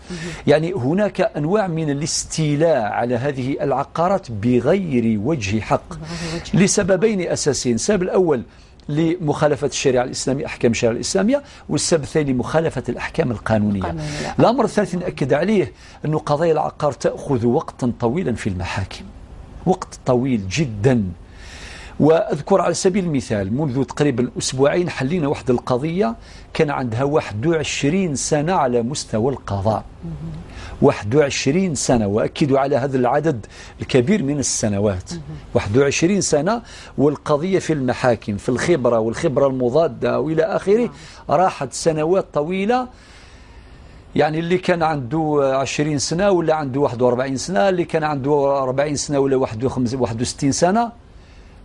يعني هناك أنواع من الاستيلاء على هذه العقارات بغير وجه حق، لسببين أساسيين. السبب الأول لمخالفة الشريعة الإسلامية، أحكام الشريعة الإسلامية، والسبب الثاني لمخالفة الأحكام القانونية. الأمر الثالث نأكد عليه أن قضايا العقار تأخذ وقتا طويلا في المحاكم، وقت طويل جدا. وأذكر على سبيل المثال منذ تقريبا أسبوعين حلينا واحد القضية كان عندها 21 سنة على مستوى القضاء. 21 سنة، وأكد على هذا العدد الكبير من السنوات، 21 سنة، والقضية في المحاكم، في الخبرة والخبرة المضادة وإلى آخره، راحت سنوات طويلة. يعني اللي كان عنده 20 سنة ولا عنده 41 سنة، اللي كان عنده 40 سنة ولا 61 سنة،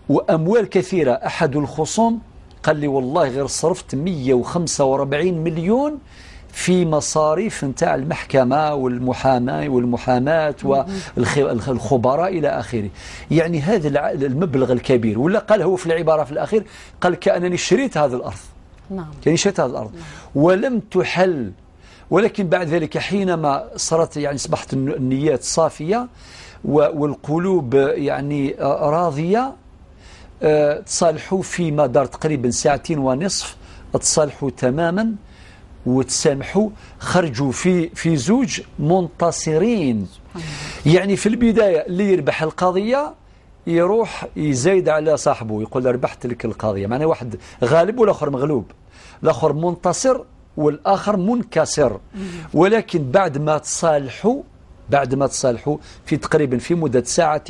وأموال كثيرة. أحد الخصوم قال لي والله غير صرفت 145 مليون في مصاريف نتاع المحكمة والمحاماة والمحاماة والخبراء إلى آخره. يعني هذا المبلغ الكبير. ولا قال هو في العبارة في الأخير، قال كأنني شريت هذه الأرض. نعم. كأني شريت هذه الأرض. نعم. ولم تحل. ولكن بعد ذلك حينما صارت يعني أصبحت النيات صافية والقلوب يعني راضية، تصالحوا في مدار تقريبا 2.5 ساعات، تصالحوا تماما وتسامحوا، خرجوا في زوج منتصرين. يعني في البداية اللي يربح القضية يروح يزايد على صاحبه، يقول ربحت لك القضية، معناه واحد غالب والآخر مغلوب، الآخر منتصر والآخر منكسر. ولكن بعد ما تصالحوا في تقريبا في مدة 2.5 ساعات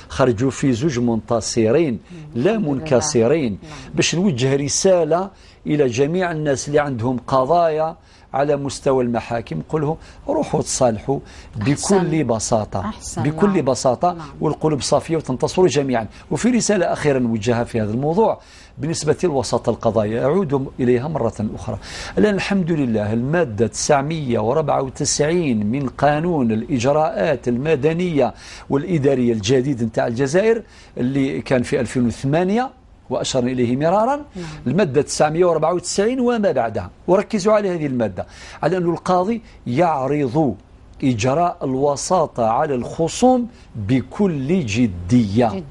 خرجوا في زوج منتصرين لا منكسرين. باش نوجه رسالة إلى جميع الناس اللي عندهم قضايا على مستوى المحاكم، قل لهم روحوا تصالحوا بكل بساطة. أحسن. بكل نعم. بساطة. نعم. والقلوب صافية وتنتصروا جميعا. وفي رسالة أخيرا نوجهها في هذا الموضوع بالنسبة للوساطة القضائية، أعود إليها مرة أخرى. الآن الحمد لله المادة 994 من قانون الإجراءات المدنية والإدارية الجديد نتاع الجزائر اللي كان في 2008 وأشرنا إليه مرارا. نعم. المادة 994 وما بعدها، وركزوا على هذه المادة، على أن القاضي يعرض إجراء الوساطة على الخصوم بكل جدية. نعم.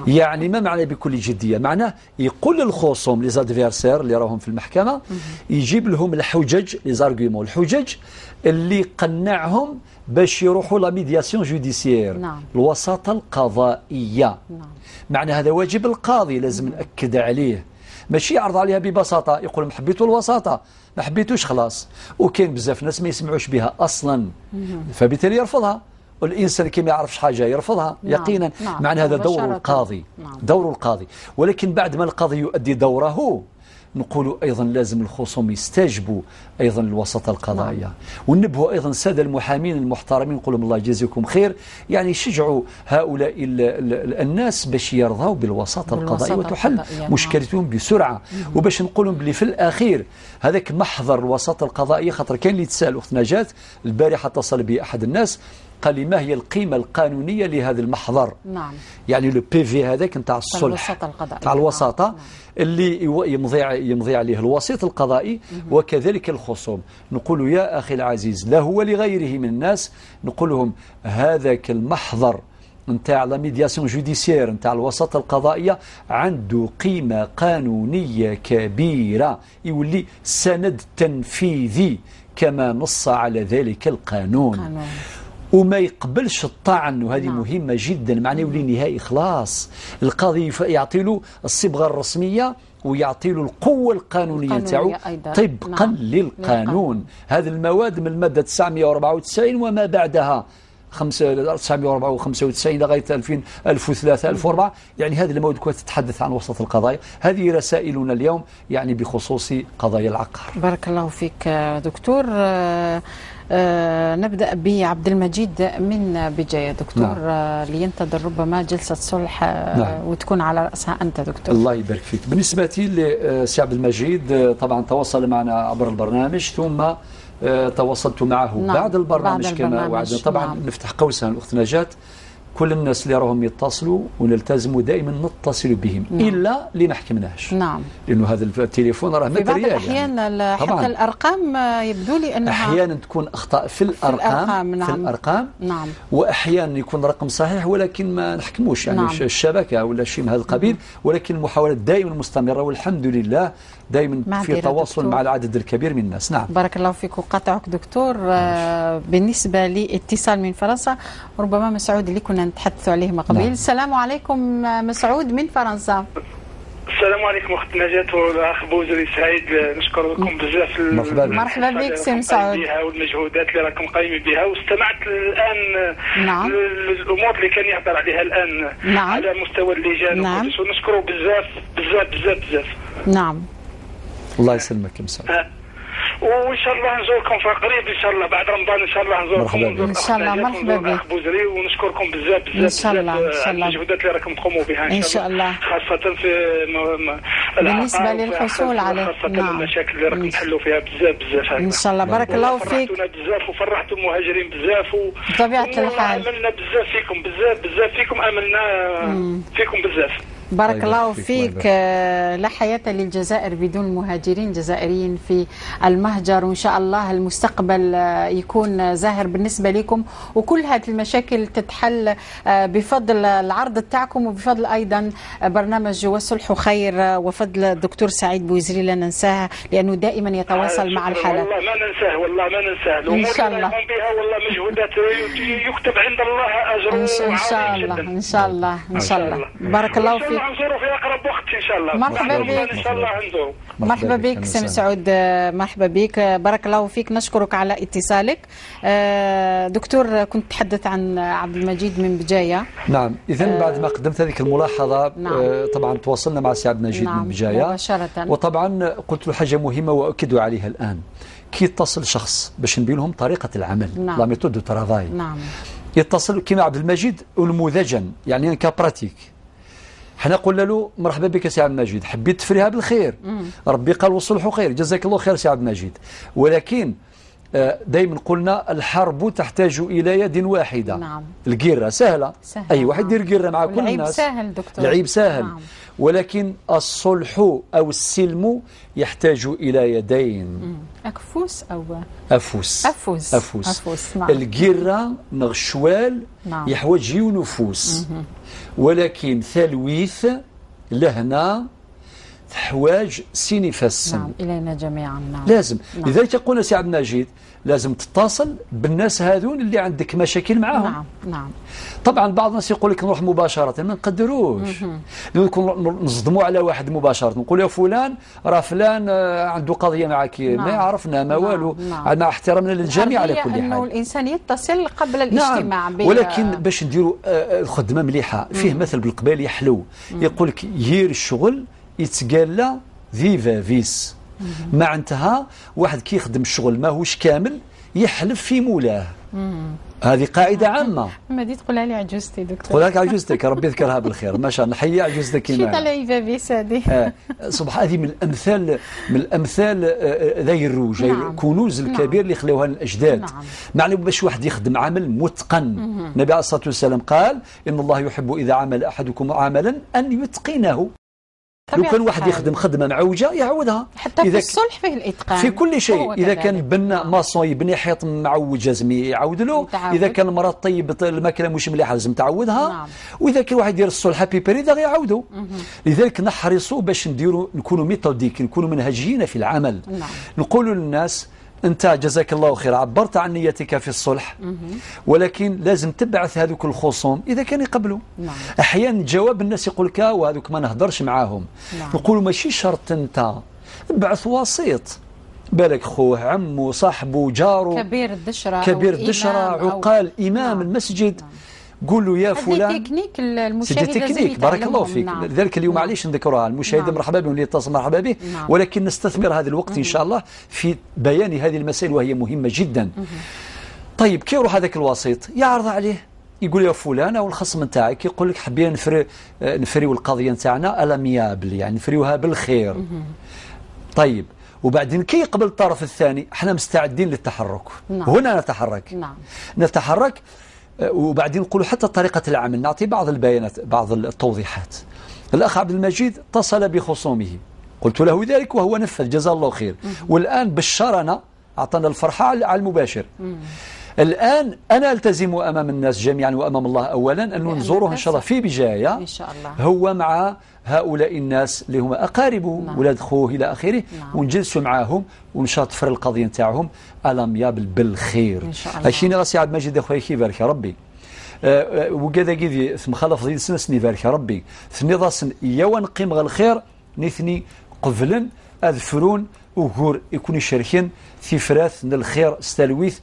يعني ما معنى بكل جدية؟ معناه يقول للخصوم les adversaires اللي راهم في المحكمة، يجيب لهم الحجج، les arguments، الحجج اللي قنعهم باش يروحوا la médiation judiciaire. نعم. الوساطة القضائية. نعم. معنى هذا واجب القاضي، لازم نأكد عليه، ماشي يعرض عليها ببساطة يقول ما حبيتوا الوساطة ما حبيتوش خلاص. وكاين بزاف ناس ما يسمعوش بها أصلا، فبالتالي يرفضها. والإنسان كي ما يعرفش حاجة يرفضها. نعم. يقينا. نعم. معنى هذا دور القاضي. نعم. دور القاضي. ولكن بعد ما القاضي يؤدي دوره نقولوا ايضا لازم الخصوم يستجبوا ايضا للوساطه القضائية. نعم. ونبهوا ايضا السادة المحامين المحترمين، نقول لهم الله يجازيكم خير، يعني شجعوا هؤلاء الناس باش يرضوا بالوساطه القضائية وتحل مشكلتهم بسرعة. وباش نقول لهم بلي في الاخير هذاك محضر الوساطة القضائية، خاطر كاين اللي تسال اخت نجاة البارحة اتصل بي احد الناس قال لي ما هي القيمة القانونية لهذا المحضر؟ نعم. يعني le PV هذاك نتاع الصلح نتاع الوساطة. نعم. اللي يمضي عليه الوسيط القضائي وكذلك الخصوم. نقول يا أخي العزيز له ولغيره من الناس، نقول لهم هذاك المحضر نتاع la médiation judiciaire نتاع الوساطة القضائية عنده قيمة قانونية كبيرة، يولي سند تنفيذي كما نص على ذلك القانون. وما يقبلش الطعن، وهذه نعم. مهمة جدا، معناه يولي نهائي خلاص. القاضي يعطي له الصبغة الرسمية ويعطي له القوة القانونية تاعو طبقا نعم. للقانون. هذه المواد من المادة 994 وما بعدها 994 لغاية 2000 1003 1004، يعني هذه المواد كلها تتحدث عن وسط القضايا. هذه رسائلنا اليوم يعني بخصوص قضايا العقار. بارك الله فيك دكتور. نبدأ بعبد المجيد من بجاية دكتور. نعم. لينتظر ربما جلسة صلح. نعم. وتكون على رأسها أنت دكتور. الله يبارك فيك. بالنسبة لسي عبد المجيد طبعا تواصل معنا عبر البرنامج، ثم تواصلت معه. نعم. بعد البرنامج كما وعدنا. طبعا. نعم. نفتح قوسا الأخت نجاة، كل الناس اللي راهم يتصلوا ونلتزموا دائما نتصل بهم. نعم. الا اللي ما حكمناش. نعم. لانه هذا التليفون راه matériel. في بعض الاحيان يعني. حتى الارقام يبدو لي انها احيانا تكون اخطاء في الارقام. نعم. في الارقام. نعم. واحيانا يكون رقم صحيح ولكن ما نحكموش يعني. نعم. الشبكة ولا شيء من هذا القبيل، ولكن المحاولات دائما مستمرة والحمد لله دائما في تواصل مع العدد الكبير من الناس. نعم. بارك الله فيك وقاطعك دكتور. بالنسبة لاتصال من فرنسا ربما مسعود اللي كنا نتحدث عليه من قبل. نعم. السلام عليكم مسعود من فرنسا. السلام عليكم اخت نجاة والاخ بوزري سعيد، نشكركم بزاف. مرحبا بك سي مسعود والمجهودات اللي راكم قايمين بها، واستمعت الان. نعم. الامور اللي كان يهضر عليها الان. نعم. على مستوى اللجان. نعم. ونشكره بزاف بزاف بزاف بزاف. نعم. الله يسلمك يا مسعود. وان شاء الله نزوركم في قريب ان شاء الله بعد رمضان ان شاء الله نزوركم ان شاء الله. مرحبا بك بوزري، ونشكركم بزاف بزاف ان شاء الله. ان شاء الله المجهودات اللي راكم تقوموا بها ان شاء الله، خاصة في بالنسبة للحصول على خاصة. نعم. المشاكل اللي راكم تحلوا فيها بزاف بزاف ان شاء الله. بارك الله فيك. فرحتونا بزاف وفرحتوا المهاجرين بزاف بطبيعة الحال املنا بزاف فيكم بزاف بزاف فيكم، املنا فيكم بزاف. بارك الله فيك. لا حياة للجزائر بدون مهاجرين جزائريين في المهجر، وإن شاء الله المستقبل يكون زاهر بالنسبة لكم، وكل هذه المشاكل تتحل بفضل العرض تاعكم وبفضل أيضا برنامج والصلح خير وفضل الدكتور سعيد بوزري لا ننساه لأنه دائما يتواصل مع الحالات. والله ما ننساه، والله ما ننساه. إن شاء الله بها والله مجهودات يكتب عند الله أجره. إن شاء الله إن شاء الله إن شاء الله. بارك الله فيك. نزوروا في اقرب وقت ان شاء الله. مرحبا بك ان شاء الله نزوروا. مرحبا بك سي مسعود، مرحبا بك، بارك الله فيك، نشكرك على اتصالك. دكتور كنت تحدث عن عبد المجيد من بجاية. نعم، اذا بعد ما قدمت هذه الملاحظة. نعم. طبعا تواصلنا مع سي عبد المجيد. نعم. من بجاية مباشرة، وطبعا قلت له حاجة مهمة واؤكد عليها الان. كي يتصل شخص باش نبين لهم طريقه العمل. نعم. la méthode de travail. نعم. يتصل كيما عبد المجيد نموذجا يعني cas pratique. حنا قلنا له مرحبا بك سي عبد المجيد، حبيت تفريها بالخير. ربي قال والصلح خير، جزاك الله خير سي عبد المجيد. ولكن دائما قلنا الحرب تحتاج الى يد واحدة. نعم. القيره سهلة، سهلة. اي واحد يدير قيره مع كل الناس. العيب سهل دكتور، العيب سهل. نعم. ولكن الصلح او السلم يحتاج الى يدين. أكفوس أو أفوس. أفوس. أفوس. أفوس. نعم. القيرة نغشوال. نعم. يحوج نفوس. ولكن ثلويث لهنا تحواج سينفس. نعم، إلينا جميعا. نعم. لازم. نعم. لذلك قلنا سي عبد المجيد لازم تتصل بالناس هذون اللي عندك مشاكل معاهم. نعم. نعم. طبعا بعض الناس يقول لك نروح مباشرة، ما نقدروش. نصدموا على واحد مباشرة، نقول يا فلان راه فلان عنده قضية معك. نعم. ما يعرفنا ما والو. نعم. مع احترامنا للجميع على كل حال. انه الانسان يتصل قبل الاجتماع. نعم. ولكن باش نديروا الخدمة مليحة، فيه مثل بالقبال يحلو، يقول لك يير الشغل يتقالى viva vis. معناتها واحد كي يخدم الشغل ماهوش كامل يحلف في مولاه. هذه قاعدة عامة. ما دي تقولها لي عجوزتي دكتور. تقولها لك عجوزتك، ربي يذكرها بالخير، ما شاء الله، نحيي عجوزتك كيما. شي طالع viva vis هذه. سبحان، هذه من الأمثال، من الأمثال ذي الروج، نعم. كنوز الكبير، نعم. اللي خلوها الأجداد. نعم. معنى باش واحد يخدم عمل متقن. النبي عليه الصلاة والسلام قال إن الله يحب إذا عمل أحدكم عملا أن يتقنه. لو كان واحد يخدم خدمة معوجة يعودها. حتى في الصلح فيه الاتقان في كل شيء. اذا كان بنا maçon يبني حيط معوج لازم يعاود له، اذا كان المراة طيب الماكلة مش مليحة لازم تعودها، نعم. واذا كان واحد يدير الصلح à peu près يعاودو. لذلك نحرصوا باش نديروا، نكونوا méthodiques، نكونوا منهجيين في العمل، نعم. نقولوا للناس انت جزاك الله خير عبرت عن نيتك في الصلح، ولكن لازم تبعث هذوك الخصوم اذا كان يقبلوا. نعم. احيانا جواب الناس يقول لك وهذوك ما نهضرش معاهم. نعم. نقولوا ماشي شرط انت ابعث وسيط، بالك خوه، عمه، صاحبه، جاره، كبير الدشره، كبير الدشره، عقال، امام، نعم. المسجد. نعم. قول له يا فلان. تكنيك المشاهد، تكنيك، بارك الله فيك. نعم. لذلك اليوم معليش نذكرها المشاهد، نعم. مرحبا به، واللي يتصل مرحبا به، نعم. ولكن نستثمر هذا الوقت ان شاء الله في بيان هذه المسائل وهي مهمة جدا. طيب كي يروح هذاك الوسيط يعرض عليه، يقول يا فلان او الخصم نتاعك يقول لك حبينا نفريو القضية نتاعنا à l'amiable، يعني نفريوها بالخير. طيب وبعدين كي يقبل الطرف الثاني احنا مستعدين للتحرك. نعم. هنا نتحرك. نعم. نتحرك وبعدين نقولوا حتى طريقة العمل، نعطي بعض البيانات، بعض التوضيحات. الأخ عبد المجيد اتصل بخصومه، قلت له ذلك وهو نفذ، جزاه الله خير. والآن بشرنا، أعطانا الفرحة على المباشر. الآن أنا ألتزم أمام الناس جميعا وأمام الله أولا أن نزوره إن شاء الله في بجاية، إن شاء الله، هو مع هؤلاء الناس اللي هما أقاربه، نعم. ولاد خوه إلى آخره، نعم. ونجلسوا معاهم ونشاطفر القضية نتاعهم à l'amiable بالخير إن شاء الله. أشيني راسي عبد المجيد أخويا كي بارك ربي وكذا كذي مخالف ضد سنة سني بارك ربي ثني ضاسن يا ونقيم غير الخير نثني قفلن أذفرون وغور يكون يشاركين في فراث الخير ستالويث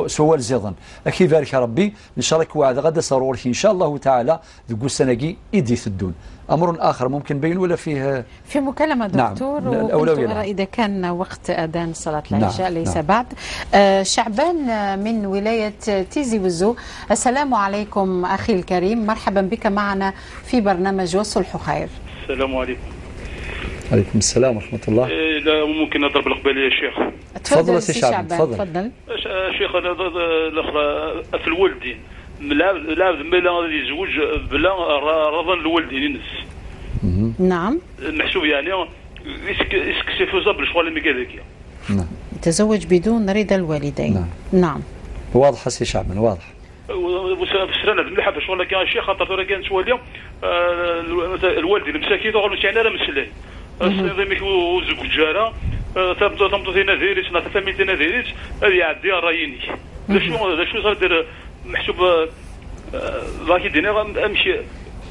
سوال زيضا أكي بارك ربي إن شاء الله كوعد غدا سرورك إن شاء الله تعالى ذو السنة إيدي ثدون. أمر آخر ممكن بين ولا فيه في مكالمة دكتور؟ نعم. الأولوية إذا كان وقت أذان صلاة العشاء، نعم. ليس نعم. بعد. شعبان من ولاية تيزي وزو، السلام عليكم أخي الكريم، مرحبا بك معنا في برنامج والصلح خير. السلام عليكم. عليكم السلام ورحمة الله. لا ممكن نضرب القبالية يا شيخ؟ تفضل سي شعبان، تفضل. شيخ أنا الأخرى في الوالدين لا ملا يزوج بلا رضا الوالدين ينس. نعم. محسوب يعني est-ce que c'est faisable شغل اللي كذاك. نعم. تزوج بدون رضا الوالدين. نعم. نعم. واضح سي شعبان، واضح. وسرنا مليحة في شغل كان الشيخ خاطر كان سوالي الوالدين المساكين تغلو يعني راه مسلاي. السيدي وزوج جاره تمطو تينا ديريت نا تفامي تينا ديريت هذه يعدي رايني. شو صار دير محسوب ذاك دينا امشي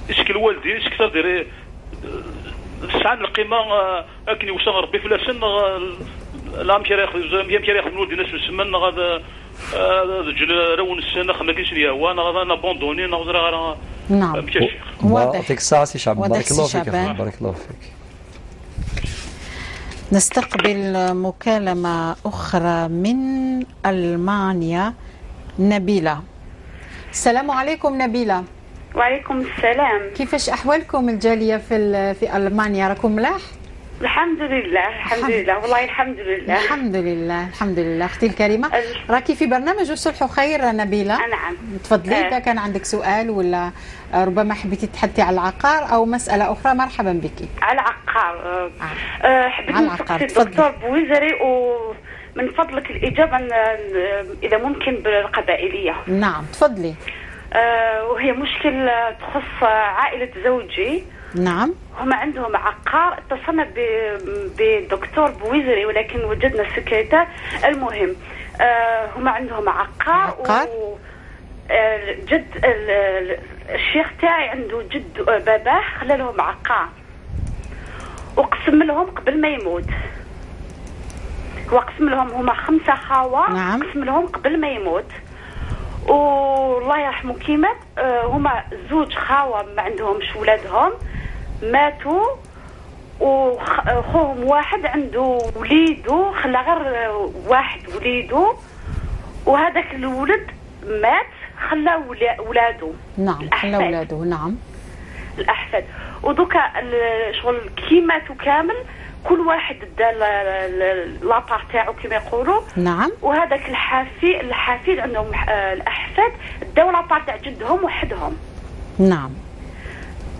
اسك الوالدين اسك دير ساعة القيمة اكن يوصل ربي في السن لا مشي ياخذ يمشي ياخذ من الناس السمن غادا رون السنة ما كاينش ليا هو انا غادا نابوندوني نغزر. نعم. واضح. يعطيك الصحة سي شعبان، بارك الله فيك. بارك الله فيك. نستقبل مكالمة أخرى من ألمانيا، نبيلة. السلام عليكم نبيلة. وعليكم السلام. كيفاش أحوالكم الجالية في ألمانيا؟ راكم ملاح؟ الحمد لله، الحمد لله، والله الحمد لله. الحمد لله، الحمد لله. أختي الكريمة راكي في برنامج الصلح خير نبيلة. نعم. تفضلي إذا كان عندك سؤال ولا ربما حبيتي تحدثي على العقار أو مسألة أخرى، مرحبا بك. على العقار. حبيت نسقسي الدكتور بوزري ومن فضلك الإجابة إذا ممكن بالقبائلية. نعم تفضلي. وهي مشكل تخص عائلة زوجي. نعم. هم عندهم عقار، اتصلنا بالدكتور بوزري ولكن وجدنا السكرتير. المهم هم عندهم عقار. جد الشيخ تاعي عنده جد باباه خلى لهم عقار وقسم لهم قبل ما يموت. هو قسم لهم، هما 5 خاوة. نعم. قسم لهم قبل ما يموت والله يرحمه كي مات. هما 2 خاوة ما عندهمش ولادهم ماتوا، وخوهم واحد عنده وليدو، خلى غير واحد وليدو، وهذاك الولد مات خلى ولادو. نعم خلى ولادو. نعم الاحفاد. ودوكا شغل كي ماتوا كامل كل واحد دا la part تاعو كما يقولوا. نعم. وهذاك الحفيد عندهم الاحفاد داو la part تاع جدهم وحدهم. نعم.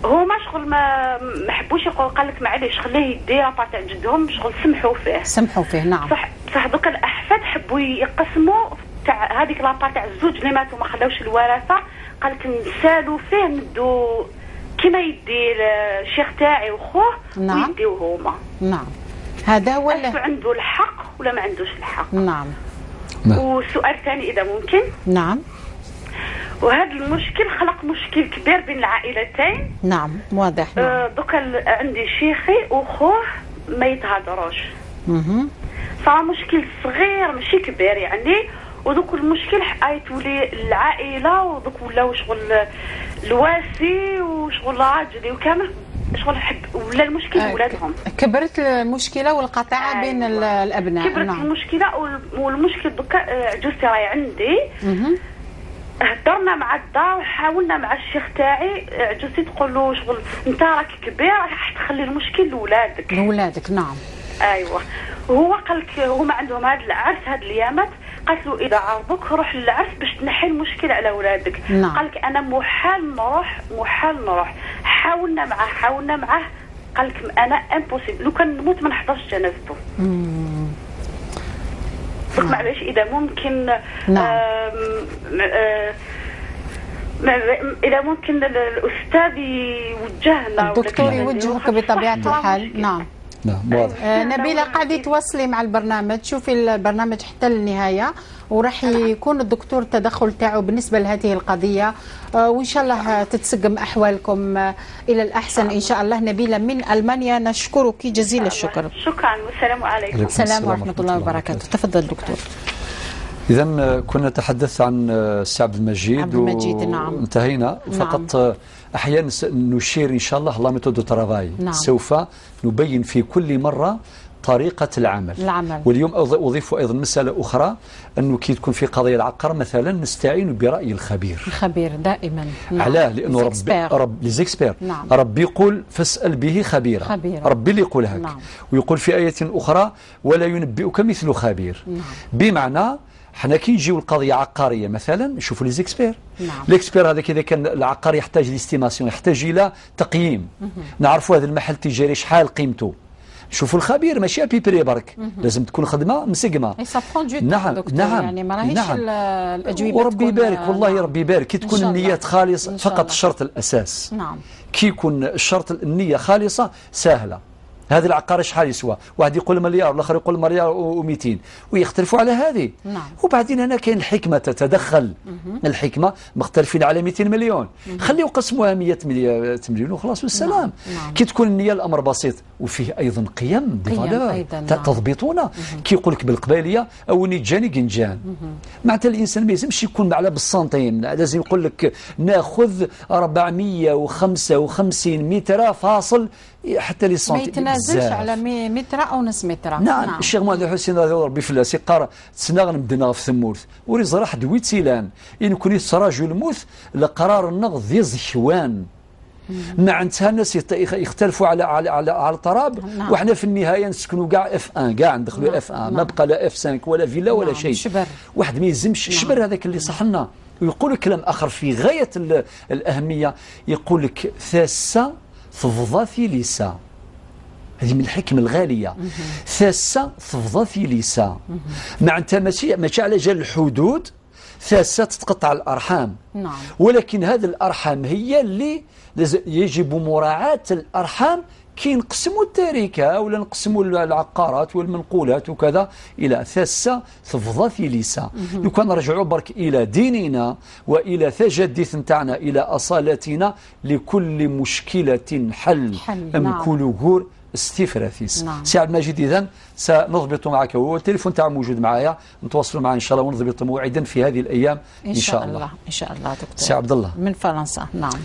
هما شغل ما حبوش يقول، قال لك معليش خليه يدي la part تاع جدهم، شغل سمحوا فيه. سمحوا فيه. نعم. صح دوكا الاحفاد حبوا يقسموا تاع هذيك la part تاع الزوج اللي ماتوا ما خلاوش الورثة، قال لك نسالوا فيه ندو كما يدي الشيخ تاعي وخوه. نعم. ويديو هما. نعم. هذا هو اللي عنده الحق ولا ما عندوش الحق. نعم. وسؤال ثاني اذا ممكن. نعم. وهذا المشكل خلق مشكل كبير بين العائلتين. نعم واضح. نعم. دوكا عندي شيخي وخوه ما يتهضروش. صار مشكل صغير ماشي كبير يعني، ودوك المشكل تولي العائلة، ودوك ولاو شغل الواسي وشغل راجلي وكامل شغل حب ولا المشكل ولادهم. كبرت المشكلة والقطيعه. أيوة. بين الابناء. كبرت. نعم. المشكلة والمشكل دوكا عجوزتي راهي عندي. هضرنا مع الدار وحاولنا مع الشيخ تاعي، عجوزتي تقول له شغل انت راك كبير راح تخلي المشكل لولادك. لولادك. نعم. ايوه. وهو قال لك هما عندهم هذا العرس هاد الايامات، قالت له اذا عرضوك روح للعرس باش تنحي المشكل على ولادك. نعم. قال لك انا محال نروح، محال نروح. حاولنا معاه، قال لك انا impossible، لو كان نموت ما نحضرش جنازته. نعم. معليش اذا ممكن. نعم. اذا ممكن الاستاذ يوجهنا، الدكتور يوجهك بطبيعة الحال. نعم. نعم واضح. نبيلة قاعدة تواصلي مع البرنامج، شوفي البرنامج حتى النهاية وراح يكون الدكتور التدخل تاعو بالنسبة لهذه القضية، وإن شاء الله تتسقم أحوالكم إلى الأحسن إن شاء الله. نبيلة من ألمانيا نشكرك جزيل الشكر. شكرا والسلام عليكم. السلام ورحمة الله وبركاته. تفضل دكتور. إذا كنا نتحدث عن السي عبد المجيد. عبد المجيد. نعم. انتهينا. فقط. نعم. أحيانا نشير إن شاء الله la méthode de travail. نعم. سوف نبين في كل مرة طريقة العمل. واليوم أضيف أيضا مسألة أخرى، أنه كي تكون في قضية العقار مثلا نستعين برأي الخبير. الخبير دائما. نعم. علاه؟ لأنه رب les experts. نعم. ربي يقول فاسأل به خبيرا. ربي اللي يقول هك. نعم. ويقول في آية أخرى ولا ينبئك مثل خبير. نعم. بمعنى حنا كي نجيو القضية عقارية مثلا نشوفوا les experts. نعم. l'expert هذاك اذا كان العقار يحتاج l'estimation، يحتاج الى تقييم. نعرفوا هذا المحل التجاري شحال قيمته، شوفوا الخبير ماشي à peu près برك. لازم تكون خدمة مسقمه. نعم. نعم. يعني ما راهيش. نعم. الاجوبة وربي يبارك. والله. نعم. ربي يبارك كي تكون النيات خالصة. فقط الشرط الاساس. نعم. كي يكون الشرط النية خالصة سهلة. هذا العقار شحال يسوى؟ واحد يقول مليار والاخر يقول مليار و200 ويختلفوا على هذه. نعم. وبعدين هنا كاين الحكمة تتدخل. الحكمة مختلفين على 200 مليون. خليوا قسموها 100 مليون وخلاص والسلام. نعم. كي تكون النية الامر بسيط، وفيه ايضا قيم des valeurs تضبطونا. كي يقول لك بالقباليه او نيجاني جنجان، معناتها الانسان ما يلزمش يكون على بالسنتيم، لازم يقول لك ناخذ 455 متر فاصل حتى les centimes، ما يتنازلش على متر او نص متر. نعم. نعم. الشيخ محمد الحسين ربي فلاس قال تسناغ نبدنا في ثمورث وري زراح دويتيلان ان كون يتراجو الموت لقرار النغ ذي زكوان. معناتها الناس يختلفوا على على على, على التراب. نعم. وحنا في النهاية نسكنوا كاع F 1، كاع ندخلوا نعم. F 1. نعم. ما بقى لا F 5 ولا فيلا ولا نعم. شيء. شبر واحد ما يلزمش. نعم. الشبر هذاك اللي صح لنا. ويقول كلام اخر في غاية الاهمية، يقول لك ثاسه تفضى في ليسا. هذه من الحكم الغالية. ثاسه تفضى في ليسا، معناتها ماشي على جال الحدود ثاسه تتقطع الارحام. نعم. ولكن هذه الارحام هي اللي يجب مراعاة الارحام كي نقسموا التركة ولا نقسموا العقارات والمنقولات وكذا الى ثاسه تفضى في ليسا. لو كان نرجعوا برك الى ديننا والى تجديث نتاعنا الى اصالتنا، لكل مشكلة حل. نعم. ام كل استفراثيس. نعم. سي عبد المجيد اذا سنضبط معك، هو التليفون تاعو موجود معايا، نتواصلوا معاه ان شاء الله ونضبط موعدا في هذه الايام ان شاء الله. ان شاء الله دكتور. سي عبد الله من فرنسا. نعم.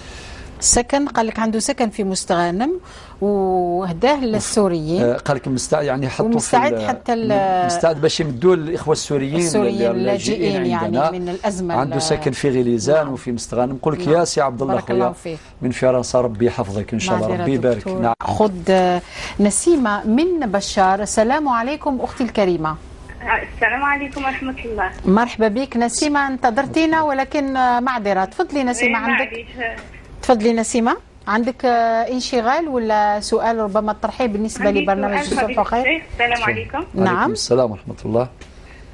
سكن، قال لك عنده سكن في مستغانم وهداه للسوريين. قال لك مستعد، يعني حطوا مستعد حتى مستعد باش يمدوا الاخوة السوريين اللاجئين يعني من الازمة. عنده سكن في غليزان. نعم. وفي مستغانم. نقول لك. نعم. يا سي عبد الله خويا من فرنسا، ربي يحفظك ان شاء الله، ربي يبارك. نعم. خذ نسيمة من بشار. السلام عليكم اختي الكريمة. السلام عليكم ورحمة الله. مرحبا بك نسيمة، انتظرتينا ولكن معذرة. تفضلي نسيمة، عندك تفضلي نسيمة، عندك انشغال ولا سؤال ربما تطرحيه بالنسبة لبرنامج الصلح خير؟ السلام عليكم. نعم. السلام ورحمة الله.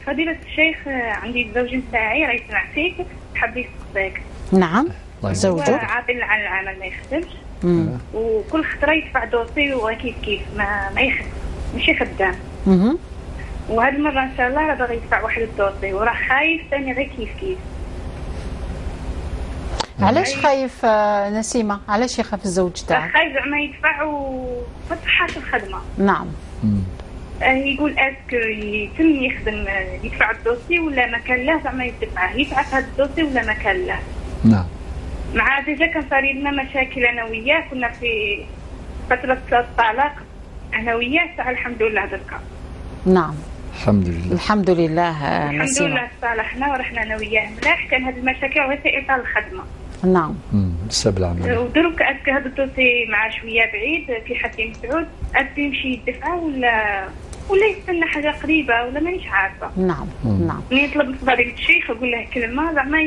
فضيلة الشيخ، عندي الزوج نتاعي راه يسمع فيك، حاب يسقسيك. نعم. زوجك عاطل عن العمل، ما يخدمش، وكل خطرة يدفع dossier وكيف كيف ما يخدم، ماشي خدام. وهاد المرة إن شاء الله راه باغي يدفع واحد ال dossier وراه خايف ثاني غير كيف كيف. علاش خايف نسيمة؟ علاش يخاف الزوج تاعك؟ خايف زعما يدفع وما تصحاش الخدمة. نعم. يقول est-ce que يتم يخدم يدفع ال dossier ولا ما كان له، زعما يدفعه، يدفع في هذا ال dossier ولا ما كان له. نعم. مع déjà كان صار لنا مشاكل انا وياه، كنا في فترة الطلاق انا وياه، تاع الحمد لله دركا. نعم. الحمد لله. الحمد لله. الحمد لله تصالحنا ورحنا انا وياه ملاح، كان هذه المشاكل غير في اطار الخدمة. نعم. بسبب العمل. ودروك est-ce que هذا ال dossier مع شوية بعيد في حسين مسعود، est-ce que يمشي يدفع ولا يستنى حاجة قريبه ولا مانيش عارفه. نعم. نعم. ملي يطلب من فضيلة الشيخ يقول له كلمة زعما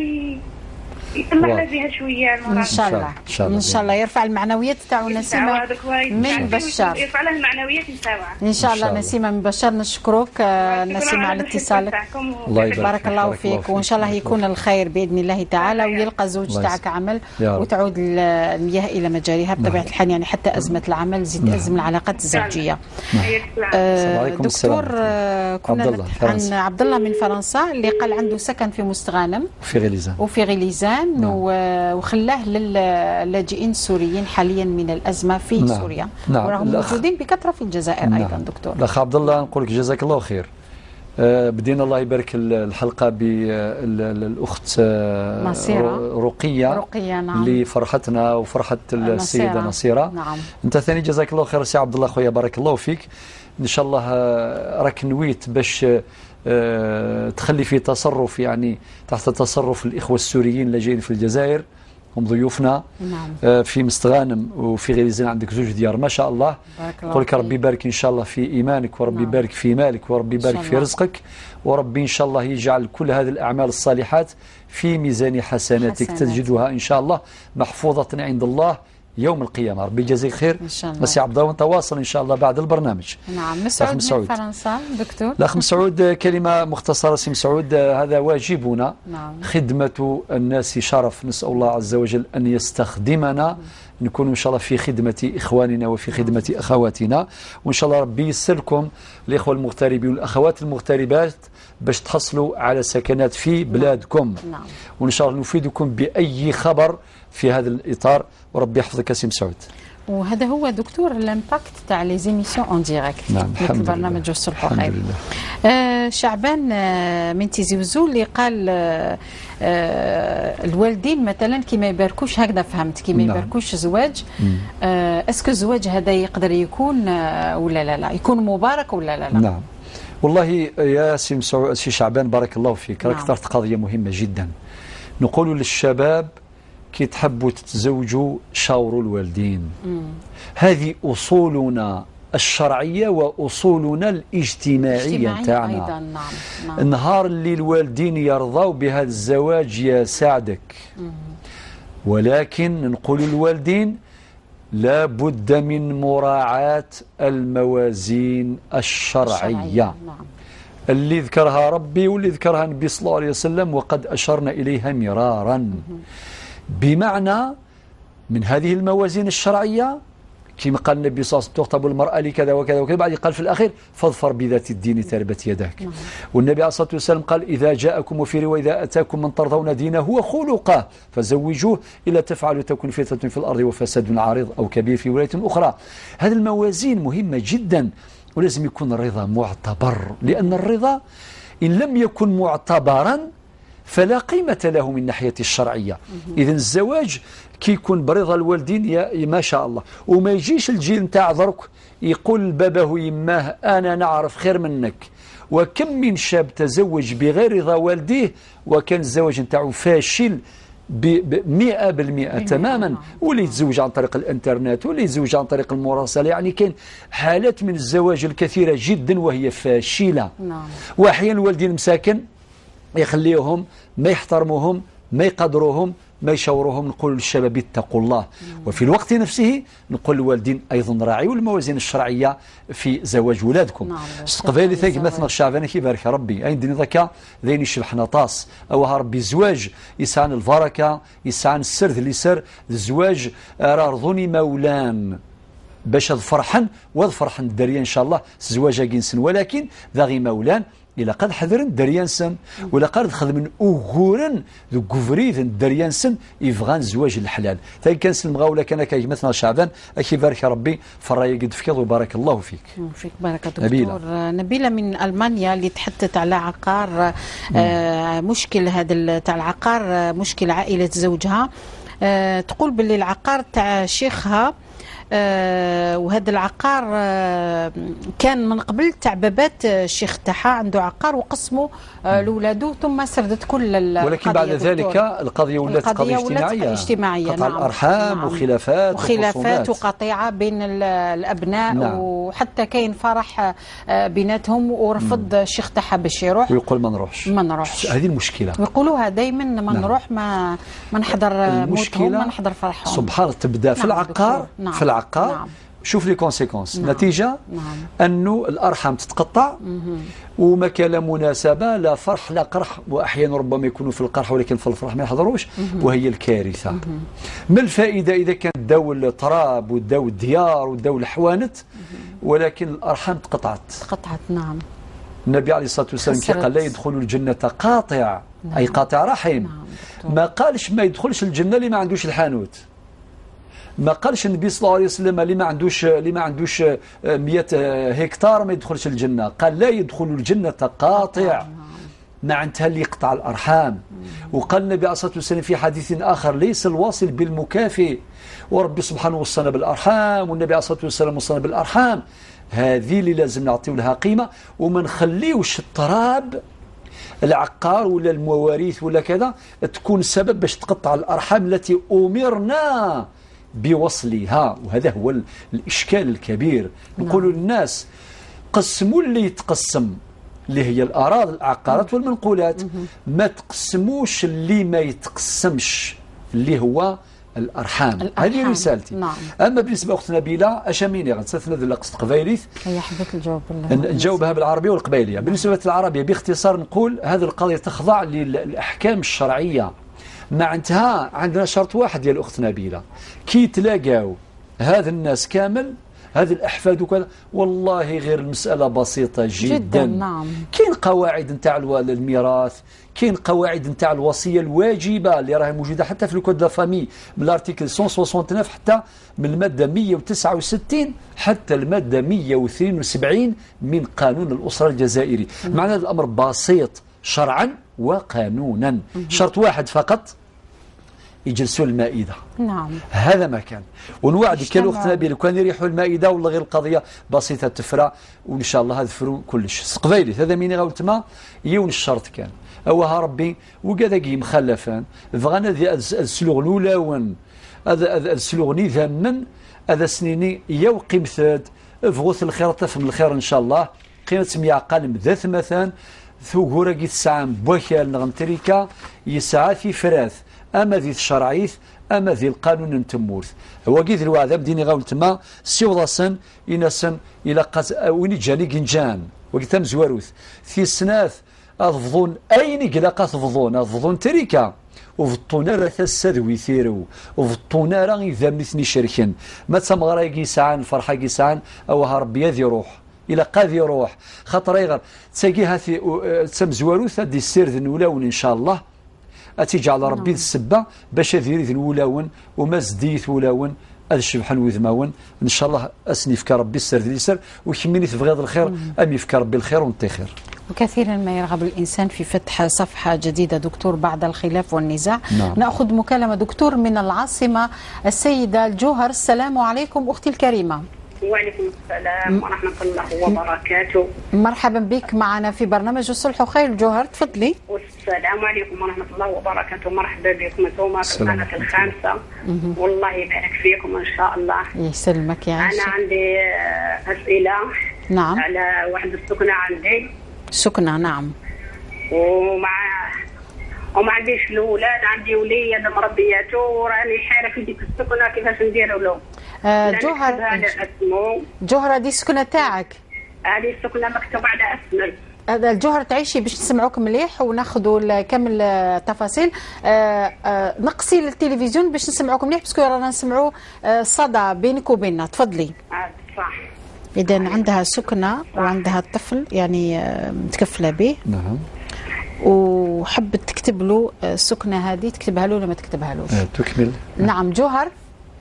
يطلع بها شوية. ان شاء الله ان شاء الله يرفع المعنويات تاعو نسيمة من بشار، يرفع له المعنويات نتاعو ان شاء الله. نسيمة من بشار، نشكرك نسيمة على اتصالك. الله يبارك، بارك الله فيك، وان شاء الله يكون الخير باذن الله تعالى، ويلقى زوج تاعك عمل وتعود المياه الى مجاريها بطبيعة الحال، يعني حتى ازمة العمل زيد ازمة العلاقات الزوجية. دكتور، كنا عن عبد الله من فرنسا اللي قال عنده سكن في مستغانم وفي غليزان. نعم. وخلاه للاجئين السوريين حاليا من الازمة في. نعم. سوريا. نعم. وراهم موجودين بكثرة في الجزائر. نعم. ايضا دكتور. الاخ عبد الله نقول لك جزاك الله خير. بدينا الله يبارك الحلقة بالاخت رقيه. نعم. اللي فرحتنا وفرحت السيدة نصيره. نعم. انت ثاني جزاك الله خير سي عبد الله خويا، بارك الله فيك. ان شاء الله راك نويت باش تخلي في تصرف، يعني تحت تصرف الإخوة السوريين اللاجئين في الجزائر، هم ضيوفنا. نعم. في مستغانم وفي غليزان عندك زوج ديار ما شاء الله. نقول لك ربي يبارك إن شاء الله في إيمانك، وربي نعم. يبارك في مالك، وربي يبارك في رزقك، وربي إن شاء الله يجعل كل هذه الأعمال الصالحات في ميزان حسناتك، تجدها إن شاء الله محفوظة عند الله يوم القيامة. ربي يجازيك خير إن شاء الله سي عبد الله، ونتواصل إن شاء الله بعد البرنامج. نعم. مسعود من فرنسا دكتور. الأخ مسعود، كلمة مختصرة سي مسعود، هذا واجبنا. نعم. خدمة الناس شرف، نسأل الله عز وجل أن يستخدمنا، نكون إن شاء الله في خدمة إخواننا وفي خدمة أخواتنا، وإن شاء الله ربي يسركم الإخوة المغتربين والأخوات المغتربات باش تحصلوا على سكنات في بلادكم. نعم. وإن شاء الله نفيدكم بأي خبر في هذا الإطار، وربي يحفظك سي مسعود. وهذا هو دكتور l'impact تاع les émissions en direct. نعم. مثل برنامج الصلح خير. شعبان من تيزي وزو اللي قال الوالدين مثلا كي ما يباركوش، هكذا فهمت، كي ما يباركوش زواج، est-ce que الزواج هذا يقدر يكون ولا لا، لا يكون مبارك ولا لا لا؟ نعم. والله يا سي شعبان بارك الله فيك، راك اخترت قضية مهمة جدا. نقول للشباب كي تحبوا تتزوجوا شاوروا الوالدين. هذه أصولنا الشرعية وأصولنا الاجتماعية تاعنا. نعم. نعم. النهار اللي الوالدين يرضوا بهذا الزواج يساعدك. ولكن نقول للوالدين لا بد من مراعاة الموازين الشرعية. نعم. اللي ذكرها ربي واللي ذكرها النبي صلى الله عليه وسلم، وقد أشرنا إليها مرارا. بمعنى من هذه الموازين الشرعية كما قال النبي صلى الله عليه وسلم تخطب المرأة لكذا وكذا وكذا، بعد قال في الأخير فاظفر بذات الدين تربت يداك. والنبي عليه الصلاة والسلام قال إذا جاءكم، وفي رواية إذا أتاكم من ترضون دينه وخلقه فزوجوه، إلا تفعلوا تكن فتنة في الأرض وفساد عريض أو كبير في ولاية أخرى. هذه الموازين مهمة جدا، ولازم يكون الرضا معتبر، لأن الرضا إن لم يكن معتبرا فلا قيمة له من ناحية الشرعية. إذا الزواج كي يكون برضا الوالدين يا ما شاء الله، وما يجيش الجيل نتاع درك يقول لباباه ويماه أنا نعرف خير منك. وكم من شاب تزوج بغير رضا والديه وكان الزواج نتاعو فاشل 100% تماما، واللي يتزوج عن طريق الانترنت واللي يتزوج عن طريق المراسله، يعني كاين حالات من الزواج الكثيرة جدا وهي فاشلة. نعم. واحيانا الوالدين مساكن يخليهم ما يحترموهم ما يقدروهم ما يشاوروهم. نقول للشباب اتقوا الله، وفي الوقت نفسه نقول للوالدين ايضا راعيوا الموازين الشرعية في زواج ولادكم. نعم. قبالي ثاك مثلا الشعبان كيبارك ربي اين دني ذكا ذين يشبحنا طاس او ربي الزواج يسعن البركة يسعن السرد اللي سر الزواج راه رضوني مولان باش فرحن وفرحن الدريه ان شاء الله الزواج كينسن، ولكن ذا مولان إلا قد حذرن دريانسن ولا قد خدمن أوغورن ذو كوفريد دريانسن يفغان زواج الحلال. ثاني كان سلم ولا كان كي مثلا شعبان أكي بارك ربي فراي قد فكر وبارك الله فيك. فيك بارك دكتور. نبيلة من ألمانيا اللي تحدثت على عقار مشكل هذا تاع العقار، مشكل عائلة زوجها. تقول باللي العقار تاع شيخها وهذا العقار كان من قبل تاع بابات الشيخ تاعها، عنده عقار وقسمه لولاده، ثم سردت كل القضية. ولكن بعد ذلك القضية ولات قضية اجتماعية، قطع نعم. الأرحام. نعم. وخلافات وقطيعة بين الأبناء. نعم. وحتى كاين فرح بيناتهم ورفض الشيخ تاعها باش يروح ويقول ما نروحش ما نروحش. هذه المشكلة ويقولوها دائما ما نعم. نروح ما نحضر موتهم ما نحضر فرحهم. سبحان الله تبدا في العقار. نعم. في العقار. نعم. شوف les conséquences. نعم. نتيجة. نعم. أنه الأرحام تتقطع. وما كان لا مناسبة لا فرح لا قرح، وأحيانا ربما يكونوا في القرح ولكن في الفرح ما يحضروش. وهي الكارثة. ما الفائدة إذا كان داو التراب وداو الديار وداو الحوانت ولكن الأرحام تقطعت. تقطعت. نعم. النبي عليه الصلاة والسلام قال لا يدخل الجنة قاطع. نعم. أي قاطع رحم. نعم. ما قالش ما يدخلش الجنة اللي ما عندوش الحانوت. ما قالش النبي صلى الله عليه وسلم اللي ما عندوش 100 هكتار ما يدخلش الجنة، قال لا يدخل الجنة قاطع، معناتها اللي يقطع الأرحام. وقال النبي عليه الصلاة والسلام في حديث آخر ليس الواصل بالمكافئ، وربي سبحانه وصلنا بالأرحام والنبي عليه الصلاة والسلام وصلنا بالأرحام. هذه اللي لازم نعطيو لها قيمة وما نخليوش التراب العقار ولا المواريث ولا كذا تكون سبب باش تقطع الأرحام التي أمرنا بوصلها. وهذا هو الإشكال الكبير. نقول للناس قسموا اللي يتقسم اللي هي الأراضي العقارات والمنقولات، ما تقسموش اللي ما يتقسمش اللي هو الأرحام. هذه رسالتي. نعم. أما بالنسبة لأخت نبيلة أشاميني غنستثنى ذي القصد قبايليث، هي حبيت الجواب نجاوبها بالعربية والقبايلية. بالنسبة للعربية باختصار نقول هذه القضية تخضع للأحكام الشرعية. معناتها عندنا شرط واحد ديال الأخت نبيلة، كي تلاقاو هذا الناس كامل هذه الأحفاد وكذا، والله غير المسألة بسيطة جدا, جداً. نعم. كاين قواعد نتاع الميراث، كاين قواعد نتاع الوصية الواجبة اللي راهي موجودة حتى في ال code de la famille من ال article 169 حتى من المادة 169 حتى المادة 172 من قانون الأسرة الجزائري. معنى هذا الأمر بسيط شرعا وقانونا. شرط واحد فقط، يجلسوا المائدة. نعم. هذا ما كان. ونوعدك الأخت نبيل كان يريحوا المائدة والله غير القضية بسيطة تفرى وإن شاء الله هذا فرو كلش. سقبايلي هذا ميني غاول تما يون الشرط كان. أوها ربي وكذا كي مخلفان بغانا السلوغ الأولاون هذا السلوغ نظاما هذا سنيني يا قيمثاد فغوث الخير تفهم الخير إن شاء الله قيمة سمية قلم ذات مثلا ثوغورا كي تسعى بوكال نغمتريكا يسعى في فراث أما ذي الشرعيث أما ذي القانون نتمورث هو كي ذي الوعد بديني غاول تما سيوضاسن إناسن إلى قز وين جاني جنجان وكي تم زواروث في سناث أضفضون أين قلاقة تفضون أضفضون تريكا وفطونا راه تساد ويثيرو وفطونا راه إذا مثني شركن ما تمغرا كي سعان الفرحة كي سعان أو ربي ذي روح إلى قاذي روح خاطر يغر تساقي هاثي تم زواروث دي السير ذي نولاون إن شاء الله أتيجعل ربي السبة باش ذي نولاون وما زديت ولاون هذا الشبحان وذماون إن شاء الله أسني فك ربي السر ذي اليسر وكميني تبغيض الخير أم يفك ربي الخير ونطي خير. وكثيرا ما يرغب الإنسان في فتح صفحة جديدة دكتور بعد الخلاف والنزاع. نعم. نأخذ مكالمة دكتور من العاصمة، السيدة الجوهر. السلام عليكم أختي الكريمة. وعليكم السلام ورحمة الله وبركاته. مرحبا بك معنا في برنامج الصلح خير. الجوهر تفضلي. والسلام عليكم ورحمة الله وبركاته. مرحبا بكم انتم في القناة الخامسة، والله يبارك فيكم إن شاء الله. يسلمك يا عائشة. أنا عندي أسئلة. نعم. على واحد السكنة عندي. سكنة، نعم. وما عنديش الأولاد، عندي وليد مربياته وراني حارة في ديك السكنة كيفاش نديرو له. جوهر، جوهر هذه السكنة تاعك؟ هذه السكنة مكتوبة على اسمي. الجوهر تعيشي باش نسمعوك مليح وناخذوا كامل التفاصيل. نقصي التلفزيون باش نسمعوك مليح، parce que رانا نسمعوا صدى بينك وبيننا. تفضلي. صح. اذا عندها سكنة وعندها طفل يعني متكفلة به. نعم. وحبت تكتب له السكنة هذه، تكتبها له ولا ما تكتبها لوش؟ تكمل. نعم جوهر.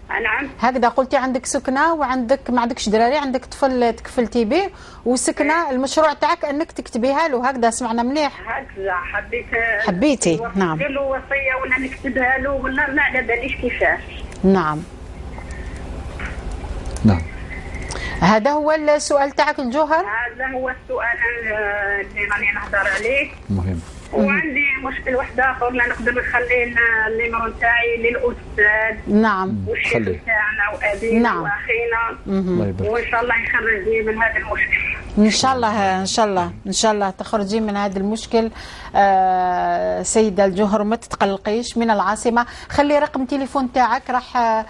نعم. هكذا قلتي عندك سكنه وعندك ما عندكش دراري، عندك طفل تكفلتي به، وسكنه المشروع تاعك انك تكتبيها له. هكذا سمعنا مليح. هكذا حبيت. حبيتي. نعم. ندير له وصية ولا نكتبها له ولا ما على باليش كيفاش. نعم. نعم. هذا هو السؤال تاعك الجوهر؟ هذا هو السؤال اللي راني نهضر عليه. مهم. وعندي مشكل واحد اخر، لا نقدر نخلي ال numéro نتاعي للاستاذ. نعم. والشيخ تاعنا وابينا. نعم. واخينا. وان شاء الله يخرجني من هذا المشكل. ان شاء الله، ان شاء الله، ان شاء الله تخرجي من هذا المشكل. سيده الجوهر ما تتقلقيش، من العاصمة. خلي رقم تليفون تاعك، راح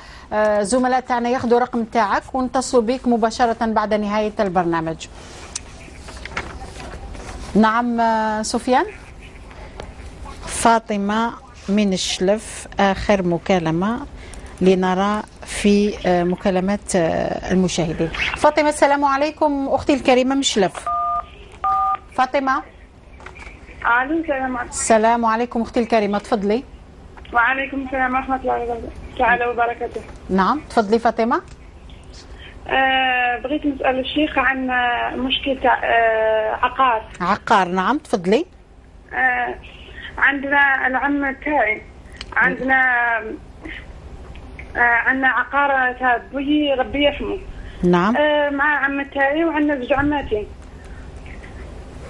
زملاء تاعنا ياخذوا رقم تاعك ونتصلوا بك مباشرة بعد نهاية البرنامج. نعم سفيان. فاطمة من الشلف، آخر مكالمة لنرى في مكالمات المشاهدين. فاطمة السلام عليكم أختي الكريمة من الشلف. فاطمة. ألو السلام عليكم. السلام عليكم أختي الكريمة، تفضلي. وعليكم السلام ورحمة الله تعالى وبركاته. نعم تفضلي فاطمة. بغيت نسأل الشيخ عن مشكلة عقار. عقار، نعم تفضلي. عندنا العم تاعي عندنا عقار تاع بوي ربي يرحمه. نعم. مع عم تاعي وعندنا زوج عماتي.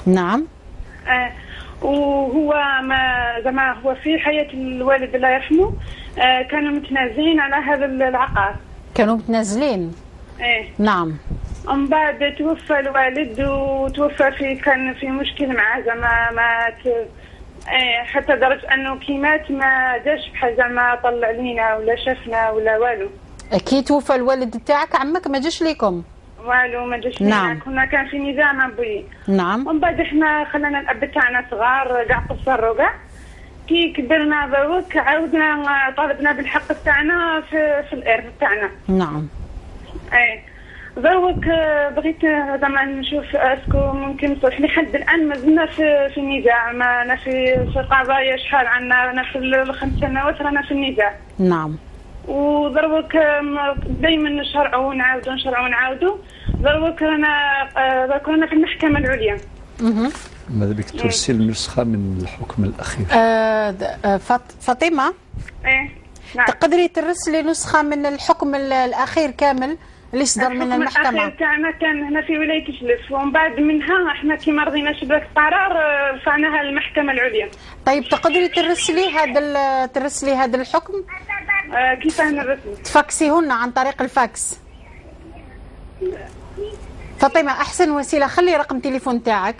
نعم. وهو ما زعما هو في حياة الوالد الله يرحمه كانوا متنازلين على هذا العقار. كانوا متنازلين. ايه. نعم. ومن بعد توفى الوالد وتوفى في كان في مشكل معاه زعما ما ايه، حتى درجة انه كي مات ما جاش بحال زعما طلع لينا ولا شافنا ولا والو. كي توفى الوالد تاعك عمك ما جاش ليكم؟ والو ما جاش لينا. نعم. كنا كان في نزاع مع بوي. نعم. ومن بعد احنا خلانا الاب تاعنا صغار كاع قصر وكاع، كي كبرنا دروك عاودنا طالبنا بالحق تاعنا في الارض تاعنا. نعم. ايه دروك بغيت زعما نشوف est-ce que ممكن نصلح. لحد الان مازلنا في النزاع، ما في قضايا شحال عندنا، رانا في الخمس سنوات رانا في النزاع. نعم. ودروك دائما نشرعوا ونعاودوا نشرعوا ونعاودوا. دروك رانا في المحكمة العليا. ماذا بك ترسل نسخه من الحكم الاخير؟ فاطمة. ايه نعم. تقدري ترسلي نسخه من الحكم الاخير كامل اللي صدر من المحكمة؟ الأخير تاعنا كان هنا في ولاية شلف، ومن بعد منها احنا كي ما رضيناش بذاك القرار رفعناها للمحكمة العليا. طيب تقدري ترسلي هذا ترسلي هذا الحكم؟ كيفاه نرسل؟ تفاكسيهن عن طريق الفاكس. فاطمة أحسن وسيلة، خلي رقم تليفون تاعك.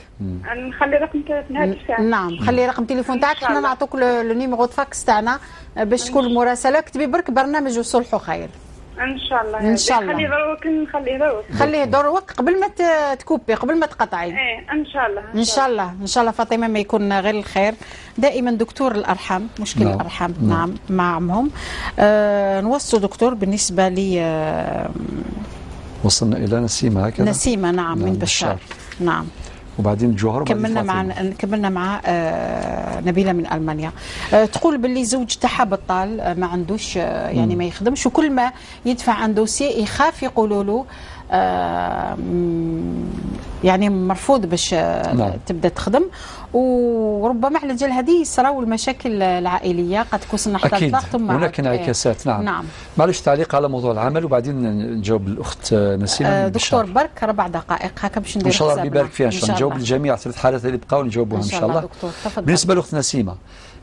نخلي رقم الهاتف تاعك. نعم خلي رقم تليفون تاعك، حنا نعطوك le numéro fax تاعنا باش تكون المراسلة. اكتبي برك برنامج وصلح خير. ان شاء الله. ان شاء الله. خليه دروك، نخليه دروك. خليه دروك قبل ما تكوبي، قبل ما تقطعي. ايه ان شاء الله. ان شاء الله، ان شاء الله فاطمة ما يكون غير الخير. دائما دكتور الارحام، مشكل نعم. الارحام. نعم مع عمهم. نوصل دكتور بالنسبة لي وصلنا الى نسيمة هكذا. نسيمة نعم، من بشار. نعم. وبعدين الجوهر. كملنا مع نبيلة من المانيا. تقول باللي زوج تاعها بطال، ما عندوش يعني ما يخدمش، وكل ما يدفع un dossier يخاف يقولوا له يعني مرفوض باش نعم. تبدا تخدم، وربما على جال هذه يصراو المشاكل العائلية، قد تكون حتى الطلاق ثم هناك انعكاسات. نعم. نعم. معلش تعليق على موضوع العمل وبعدين نجاوب الاخت نسيمة. دكتور برك 4 دقائق هكا باش ندير ان شاء الله ربي يبارك فيها، ان شاء الله نجاوب الجميع 3 حالات اللي بقاو نجاوبوهم ان شاء الله. دكتور تفضل. بالنسبة لاخت نسيمة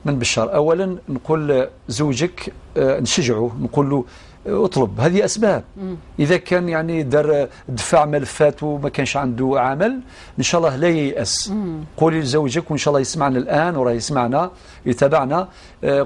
من بشار، اولا نقول زوجك نشجعه، نقول له اطلب، هذه اسباب. اذا كان يعني دار دفع ملفاته وما كانش عنده عمل، ان شاء الله لا ييأس. قولي لزوجك وان شاء الله يسمعنا الان وراه يسمعنا يتابعنا،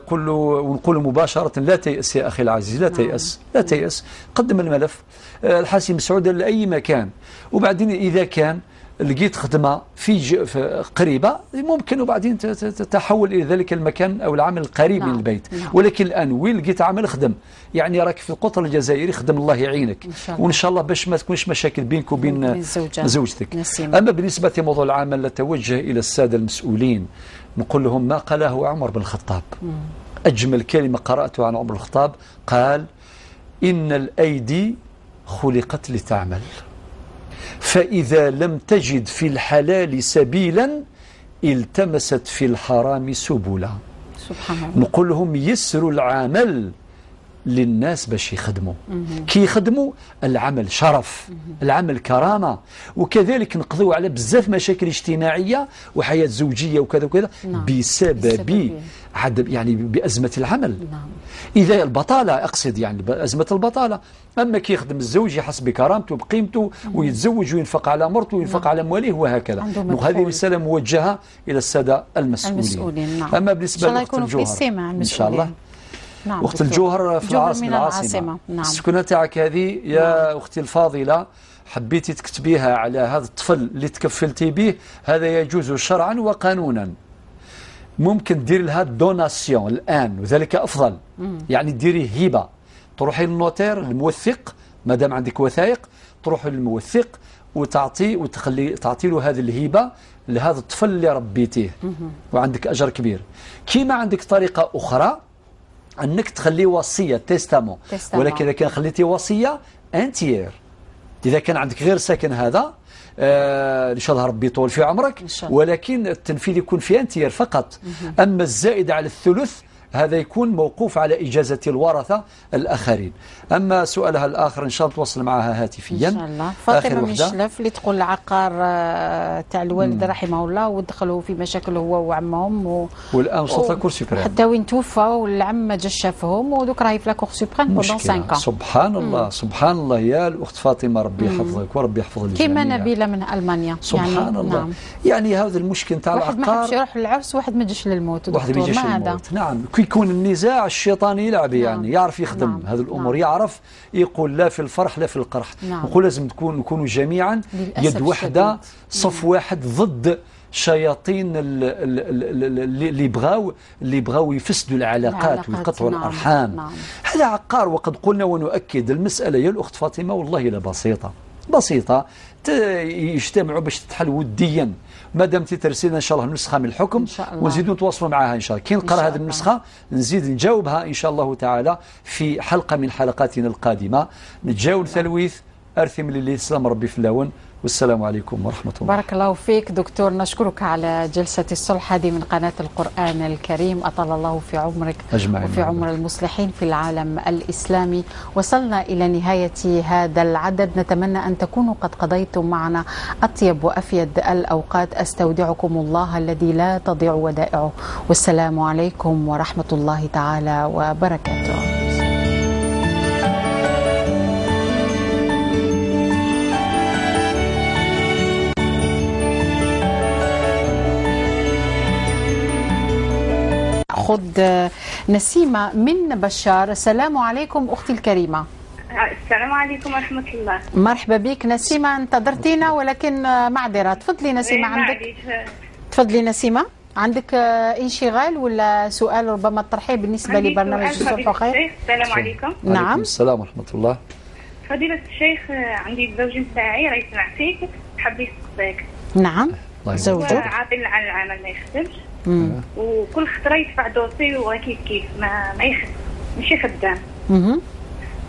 قل له ونقول مباشرة لا تيأس يا اخي العزيز، لا تيأس، لا تيأس، قدم الملف الحاسي مسعوده لاي مكان، وبعدين اذا كان لقيت خدمة في قريبه ممكن وبعدين تتحول الى ذلك المكان او العمل القريب. نعم. من البيت. نعم. ولكن الان وين لقيت عمل خدم، يعني راك في القطر الجزائري خدم، الله يعينك، وان شاء الله باش ما تكونش مشاكل بينك وبين زوجتك. اما بالنسبة لموضوع العمل نتوجه الى السادة المسؤولين، نقول لهم ما قاله عمر بن الخطاب. اجمل كلمة قراتها عن عمر بن الخطاب، قال ان الايدي خلقت لتعمل، فإذا لم تجد في الحلال سبيلا التمست في الحرام سبلا. سبحان الله. نقول لهم يسروا العمل للناس باش يخدموا. كي يخدموا العمل شرف، العمل كرامة، وكذلك نقضيو على بزاف مشاكل اجتماعية وحياة زوجية وكذا وكذا. نعم. بسبب عدم يعني بأزمة العمل. نعم. إذا البطالة، أقصد يعني أزمة البطالة. أما كي يخدم الزوج يحس بكرامته بقيمته ويتزوج وينفق على مرته وينفق. نعم. على مواليه وهكذا. وهذه رسالة موجهة إلى السادة المسؤولين. نعم. أما بالنسبة لأخت الجوهر إن شاء الله. نعم. أخت الجوهر في العاصمة. نعم. السكنة تاعك هذه يا. نعم. أختي الفاضلة، حبيتي تكتبيها على هذا الطفل اللي تكفلتي به، هذا يجوز شرعا وقانونا. ممكن دير لها donation الآن وذلك أفضل. يعني ديري هبة، تروحي لل notaire الموثق، ما دام عندك وثائق تروحي للموثق وتعطي وتخلي تعطي له هذه الهبة لهذا الطفل اللي ربيتيه، وعندك أجر كبير. كيما عندك طريقة أخرى أنك تخلي وصية testament، ولكن إذا كان خليتي وصية un tiers، إذا كان عندك غير ساكن هذا إن شاء الله ربي يطول في عمرك، ولكن التنفيذ يكون في un tiers فقط. أما الزائد على الثلث هذا يكون موقوف على إجازة الورثة الآخرين. أما سؤالها الآخر إن شاء الله تواصل معها هاتفيا إن شاء الله. فاطمة مشلف اللي تقول العقار تاع الوالد رحمه الله ودخلوا في مشاكل هو وعمهم والآن وصلت la Cour suprême حتى وين توفى والعم ما جاش شافهم ودوك راهي في la Cour suprême pendant 5. سبحان الله. سبحان الله يا الأخت فاطمة، ربي يحفظك وربي يحفظ الجميع. كما نبيلة من ألمانيا. سبحان يعني الله. نعم. يعني هذا المشكل تاع العقار، واحد ما حبش يروح للعرس واحد ما جاش للموت، واحد ما جاش للموت. نعم، يكون النزاع الشيطاني يلعب. نعم. يعني يعرف يخدم. نعم. هذه الامور. نعم. يعرف يقول لا في الفرح لا في القرح. نعم. نقول لازم نكونوا جميعا يد واحدة، صف واحد ضد شياطين اللي بغاو يفسدوا العلاقات ويقطعوا. نعم. الارحام. نعم. هذا عقار، وقد قلنا ونؤكد المسالة يا الاخت فاطمة والله لا بسيطة بسيطة، يجتمعوا باش تتحل وديا. ما دام ترسلنا ان شاء الله نسخه من الحكم ونزيدوا نتواصلوا معها ان شاء الله. كي نقرا هذه النسخة نزيد نجاوبها ان شاء الله تعالى في حلقة من حلقاتنا القادمة. نتجاوب ثلويث ارثم للي سلام ربي في اللون، والسلام عليكم ورحمة الله. بارك الله فيك دكتور، نشكرك على جلسة الصلح هذه من قناة القرآن الكريم. أطال الله في عمرك أجمعين وفي عمر المصلحين في العالم الإسلامي. وصلنا إلى نهاية هذا العدد، نتمنى أن تكونوا قد قضيتم معنا أطيب وأفيد الأوقات. أستودعكم الله الذي لا تضيع ودائعه، والسلام عليكم ورحمة الله تعالى وبركاته. خذ نسيمة من بشار. السلام عليكم أختي الكريمة. السلام عليكم ورحمة الله. مرحبا بك نسيمة، انتظرتينا ولكن معذرة. تفضلي نسيمة، عندك تفضلي نسيمة، عندك انشغال ولا سؤال ربما تطرحيه بالنسبة لبرنامج الصلح خير؟ السلام عليكم. نعم. السلام ورحمة الله. فضيلة الشيخ، عندي الزوج نتاعي راه يسمع فيك، حاب يسقسيك. نعم. زوجك عاطل عن العمل ما يخدمش، وكل خطره يدفع dossier وكيف كيف ما يخدم، ماشي خدام.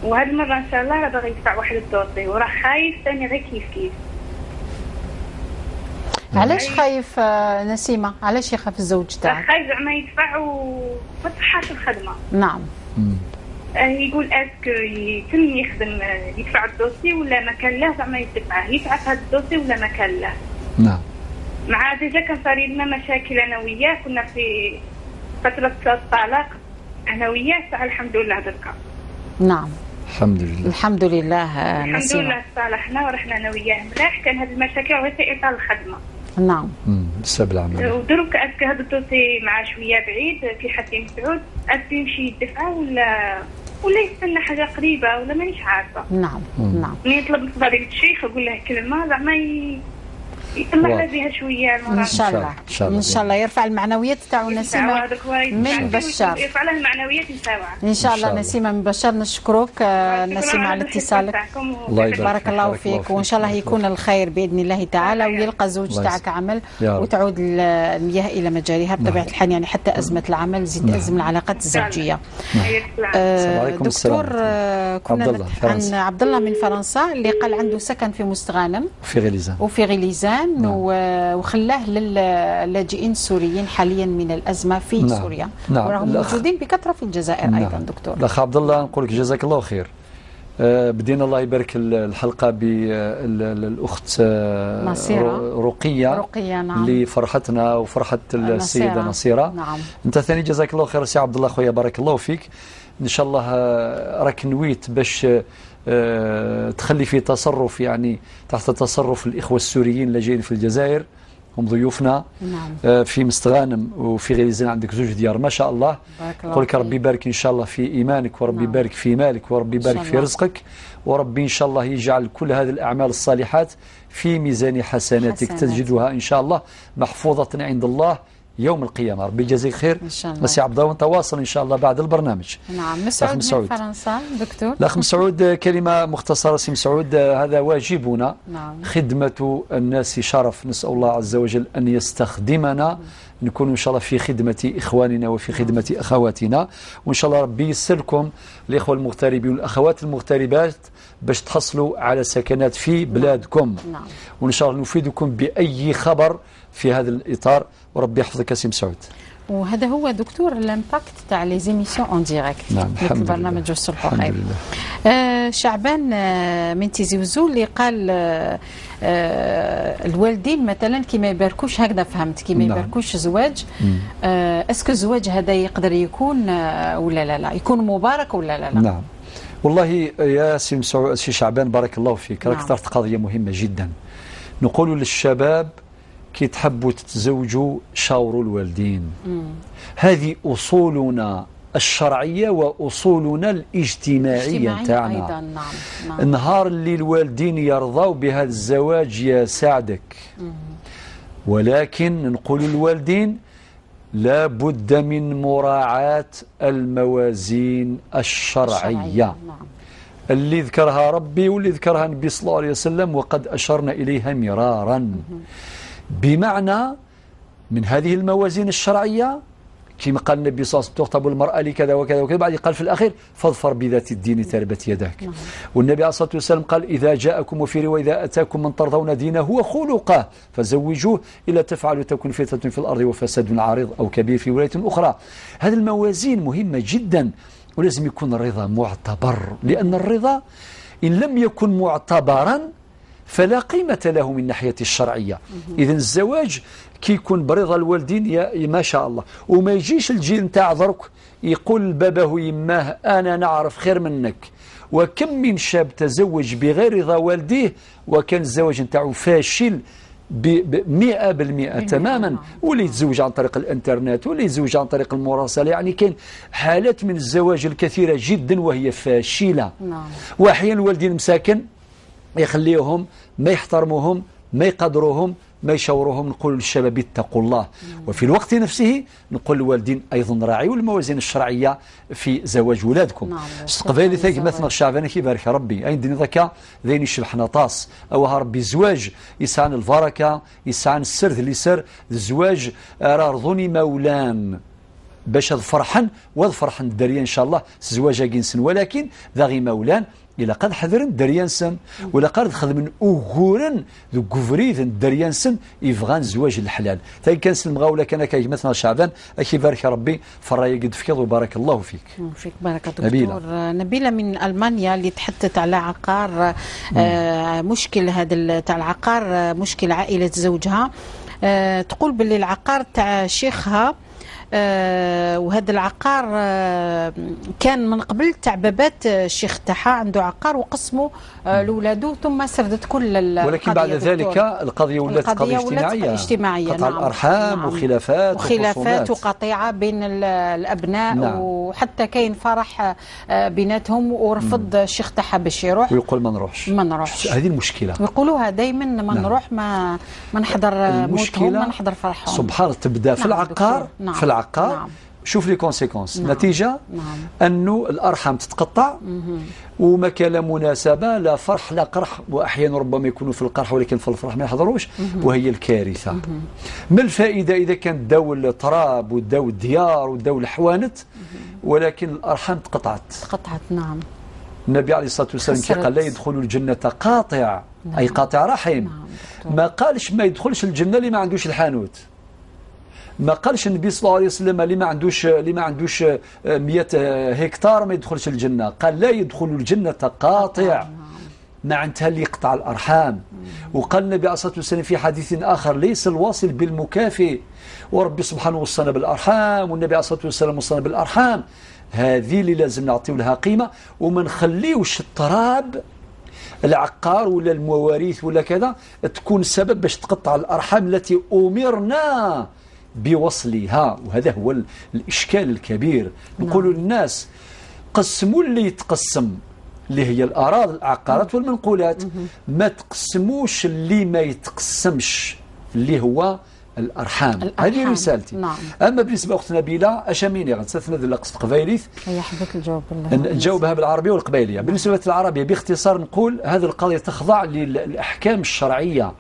وهاد المرة ان شاء الله راه باغي يدفع واحد ال dossier وراه خايف ثاني غير كيف كيف. علاش خايف نسيمة؟ علاش يخاف الزوج تاعك؟ خايف زعما يدفع وما تصحاش الخدمة. نعم. يقول est-ce que يتم يخدم يدفع ال dossier ولا ما كان له، زعما يدفعه، يدفع في هذا ال dossier ولا ما كان له. نعم. مع déjà كان صار لنا مشاكل انا وياه، كنا في فترة الطلاق انا وياه، الحمد لله دركا. نعم. الحمد لله. الحمد لله. الحمد لله تصالحنا ورحنا انا وياه ملاح، كان هذه المشاكل غير في اطار الخدمة. نعم. بسبب العمل. ودروك est-ce que هذا ال dossier مع شوية بعيد في حسين مسعود، est-ce que يمشي يدفع ولا يستنى حاجة قريبه ولا مانيش عارفه. نعم. نعم. ملي يطلب من فضيلة الشيخ يقول له كلمة زعما يطلع بها شوية. ان شاء الله ان شاء الله يرفع المعنويات تاعو نسيمة من بشار، يرفع له المعنويات نتاعو ان شاء الله. نسيمة من بشار نشكرك نسيمة على اتصالك، بارك الله فيك، وان شاء الله يكون الخير باذن الله تعالى، ويلقى الزوج تاعك عمل وتعود المياه الى مجاريها بطبيعة الحال، يعني حتى ازمة العمل زيد ازمة العلاقات الزوجية. دكتور كنا عن عبد الله من فرنسا اللي قال عنده سكن في مستغانم وفي غليزان. نعم. وخلاه للاجئين السوريين حاليا من الأزمة في نعم. سوريا. نعم. وراهم موجودين بكثرة في الجزائر. نعم. أيضا دكتور. الأخ عبد الله نقول لك جزاك الله خير. بدينا الله يبارك الحلقة بالأخت رقية نعم. اللي فرحتنا وفرحت السيدة نصيرة. نعم. أنت ثاني جزاك الله خير سي عبد الله خويا، بارك الله فيك. إن شاء الله راك نويت باش تخلي في تصرف، يعني تحت تصرف الإخوة السوريين اللي جايين في الجزائر، هم ضيوفنا. نعم. في مستغانم وفي غليزان عندك زوج ديار ما شاء الله. نقول لك ربي يبارك إن شاء الله في إيمانك، وربي نعم. يبارك في مالك، وربي يبارك في رزقك، وربي إن شاء الله يجعل كل هذه الأعمال الصالحات في ميزان حسناتك تجدها إن شاء الله محفوظة عند الله يوم القيامة. ربي يجازيك خير إن شاء الله سي عبد الله، ونتواصل إن شاء الله بعد البرنامج. نعم. مسعود من فرنسا دكتور. الأخ مسعود كلمة مختصرة سي مسعود، هذا واجبنا. نعم. خدمة الناس شرف، نسأل الله عز وجل أن يستخدمنا، نكون إن شاء الله في خدمة إخواننا وفي خدمة أخواتنا، وإن شاء الله ربي يسركم الإخوة المغتربين والأخوات المغتربات باش تحصلوا على سكنات في بلادكم. نعم. وإن شاء الله نفيدكم بأي خبر في هذا الإطار، وربي يحفظك سي مسعود. وهذا هو دكتور l'impact تاع les émissions en direct. نعم. مثل برنامج الصلح خير. شعبان من تيزي وزو اللي قال الوالدين مثلا كي ما يباركوش، هكذا فهمت، كي ما يباركوش زواج، est-ce que الزواج هذا يقدر يكون ولا لا، لا يكون مبارك ولا لا لا؟ نعم. والله يا سي شعبان بارك الله فيك، راك اثرت قضية مهمة جدا. نقول للشباب كي تحبوا تتزوجوا شاوروا الوالدين. هذه أصولنا الشرعية وأصولنا الاجتماعية تاعنا. نعم. نعم. النهار اللي الوالدين يرضوا بهذا الزواج يساعدك. ولكن نقول للوالدين لا بد من مراعاة الموازين الشرعية. نعم. اللي ذكرها ربي واللي ذكرها النبي صلى الله عليه وسلم، وقد أشرنا إليها مرارا. بمعنى من هذه الموازين الشرعية كما قال النبي صلى الله عليه وسلم تخطب المرأة لكذا وكذا وكذا، بعد قال في الأخير فاظفر بذات الدين تربت يداك. والنبي عليه الصلاة والسلام قال إذا جاءكم، وفي رواية إذا أتاكم من ترضون دينه وخلقه فزوجوه، إلا تفعلوا تكن فتنة في الأرض وفساد عريض أو كبير في ولاية أخرى. هذه الموازين مهمة جدا، ولازم يكون الرضا معتبر، لأن الرضا إن لم يكن معتبرا فلا قيمة له من ناحية الشرعية. إذن الزواج كي يكون برضا الوالدين يا ما شاء الله، وما يجيش الجيل نتاع درك يقول لباباه يماه أنا نعرف خير منك. وكم من شاب تزوج بغير رضا والديه وكان الزواج نتاعو فاشل 100% تماما، واللي يتزوج عن طريق الانترنت واللي يتزوج عن طريق المراسلة، يعني كاين حالات من الزواج الكثيرة جدا وهي فاشلة. وأحيانا الوالدين مساكن يخليهم ما يحترموهم ما يقدروهم ما يشاوروهم. نقول للشباب اتقوا الله، وفي الوقت نفسه نقول للوالدين ايضا راعيوا الموازين الشرعية في زواج ولادكم. قبيلي ثاك مثلا الشعبان كيبارك ربي اين دني ذكا ذين يشبحنا طاس او ربي زواج يسعن البركة يسعن السرد اللي سر الزواج راه رضوني مولان باش فرحن وفرحن الدريه ان شاء الله زواج جنسن، ولكن ذا غي مولان إلا قد حذرن دريانسن ولا قد خدمن أوغورن ذو كفريد دريانسن يفغان زواج الحلال. ثاني كان سلم غاولا كان كي مثلا شعبان أخي بارك ربي فراي قد فكر وبارك الله فيك. فيك بارك دكتور. نبيلة من ألمانيا اللي تحدثت على عقار مشكل هذا تاع العقار، مشكل عائلة زوجها. تقول باللي العقار تاع شيخها وهذا العقار كان من قبل تاع بابات الشيخ تاعها، عنده عقار وقسمه لولاده، ثم سردت كل القضية. ولكن بعد ذلك القضية ولات قضية اجتماعية، قطع نعم. الأرحام، نعم. وخلافات وقطيعة بين الأبناء، نعم. وحتى كاين فرح بيناتهم، ورفض الشيخ تاعها باش يروح ويقول ما نروحش ما نروحش. هذه المشكلة ويقولوها دائما، ما نعم. نروح ما نحضر موتهم، ما نحضر فرحهم. سبحان الله، تبدا في العقار، نعم. في العقار، نعم. شوف les conséquences، نعم. نتيجة، نعم. أنه الأرحام تتقطع، وما كان لا مناسبة لا فرح لا قرح، وأحيانا ربما يكونوا في القرح ولكن في الفرح ما يحضروش، وهي الكارثة. ما الفائدة إذا كان داو التراب وداو الديار وداو الحوانت، ولكن الأرحام تقطعت. تقطعت، نعم. النبي عليه الصلاة والسلام قال لا يدخل الجنة قاطع، نعم. أي قاطع رحم، نعم. ما قالش ما يدخلش الجنة اللي ما عندوش الحانوت، ما قالش النبي صلى الله عليه وسلم اللي ما عندوش 100 هكتار ما يدخلش الجنة، قال لا يدخل الجنة قاطع، معناتها اللي يقطع الأرحام. وقال النبي عليه الصلاة والسلام في حديث آخر ليس الواصل بالمكافئ، وربي سبحانه وصانا بالأرحام، والنبي عليه الصلاة والسلام وصانا بالأرحام. هذه اللي لازم نعطيو لها قيمة، وما نخليوش التراب العقار ولا المواريث ولا كذا تكون سبب باش تقطع الأرحام التي أمرنا بوصلها. وهذا هو الإشكال الكبير. نقول للناس قسموا اللي يتقسم، اللي هي الأراضي العقارات والمنقولات، ما تقسموش اللي ما يتقسمش اللي هو الأرحام. هذه رسالتي. نعم. أما بالنسبة لأخت نبيلة أشاميني غنستثنى ذي القصد قبايليث، هي حبيت الجواب نجاوبها بالعربية والقبايلية. بالنسبة للعربية باختصار نقول هذه القضية تخضع للأحكام الشرعية،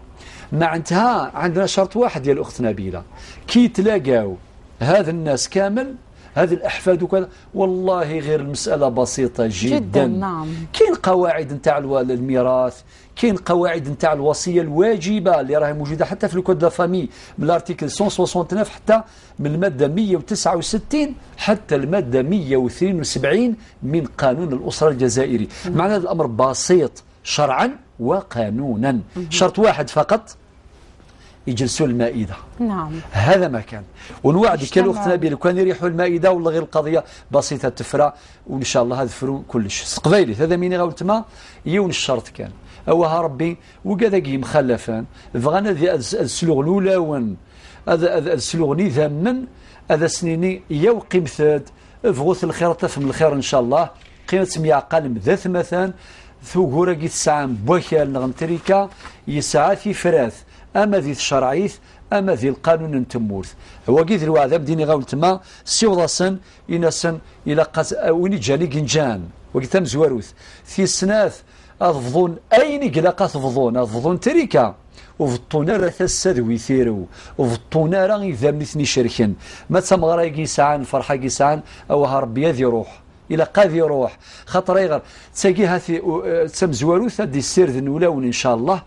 معناتها عندنا شرط واحد ديال الأخت نبيلة، كي تلاقاو هذا الناس كامل هذه الأحفاد وكذا، والله غير المسألة بسيطة جدا، جدا. نعم. كاين قواعد نتاع الميراث، كاين قواعد نتاع الوصية الواجبة اللي راهي موجودة حتى في ال code de la famille من ال article 169 حتى من المادة 169 حتى المادة 172 من قانون الأسرة الجزائري. معنى هذا الأمر بسيط شرعا وقانونا. شرط واحد فقط، يجلسوا المائدة. نعم. هذا ما كان. ونوعدك الأخت نبيل كان يريحوا المائدة والله غير القضية بسيطة تفرى، وإن شاء الله هذا فرو كلش. قبايلي هذا ميني غاول تما يون الشرط كان أوها ربي وكذا كي مخلفان بغانا السلوغ الأولاون هذا السلوغ نظاما هذا سنيني يا قيمثاد فغوث الخير تفهم الخير إن شاء الله قيمة سمية قلم ذات مثلا ثوغورا كي تسعى بوكال نغنتريكا يسعى في فراث أما ذي الشرعيث أما ذي القانون نتمورث هو كي ذي الوعد بديني غاول تما سيوضاسن إناسن إلى قاس وين جاني جنجان وكي تم زواروث في سناث أضفضون أين قلاقة تفضون أضفضون تريكا وفطونا راه تسد ويثيرو وفطونا راه إذا منيتني شركن ما تمغرا كي سعان فرحة كي سعان أو هربي ذي روح إلى قاذي روح خاطر يغر تساقي هاثي تم زواروث دي السير ذي نولاون إن شاء الله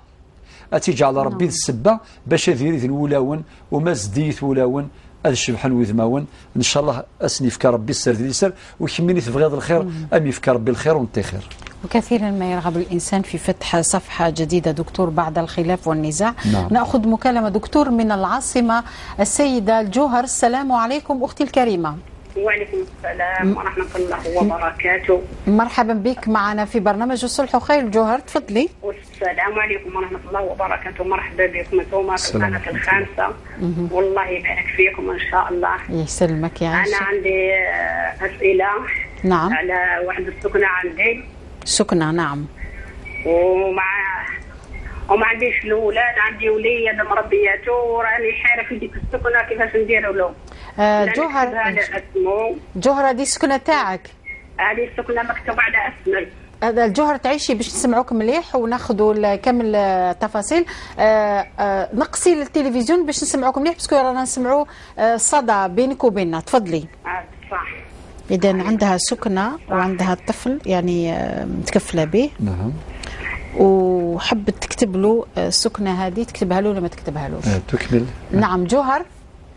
أتيجعل ربي السبة باش ذي نولاون وما زديت ولاون هذا الشبحان وذماون إن شاء الله أسني فك ربي السر ذي السر وكميني تبغيض الخير أم يفك ربي الخير ونتي خير. وكثيرا ما يرغب الإنسان في فتح صفحة جديدة دكتور بعد الخلاف والنزاع. نعم. نأخذ مكالمة دكتور من العاصمة السيدة الجوهر. السلام عليكم أختي الكريمة. وعليكم السلام ورحمة الله وبركاته. مرحبا بك معنا في برنامج الصلح خير الجوهر، تفضلي. والسلام عليكم ورحمة الله وبركاته، مرحبا بكم انتم في القناة الخامسة، والله يبارك فيكم إن شاء الله. يسلمك يا عائشة. أنا عندي أسئلة. نعم. على واحد السكنة عندي. سكنة، نعم. وما عنديش الأولاد، عندي وليد مربياته وراني حارة في ديك السكنة كيفاش نديرو له. جوهر، جوهر هذه السكنة تاعك؟ هذه السكنة مكتوبة على اسمي. هذا الجوهر تعيشي باش نسمعوك مليح وناخذوا كامل التفاصيل. نقصي التلفزيون باش نسمعوك مليح parce que رانا نسمعوا صدى بينك وبيننا. تفضلي. صح. اذا عندها سكنه وعندها طفل يعني متكفله به. نعم. وحبت تكتب له السكنة هذه، تكتبها له ولا ما تكتبها لوش؟ تكمل. نعم جوهر.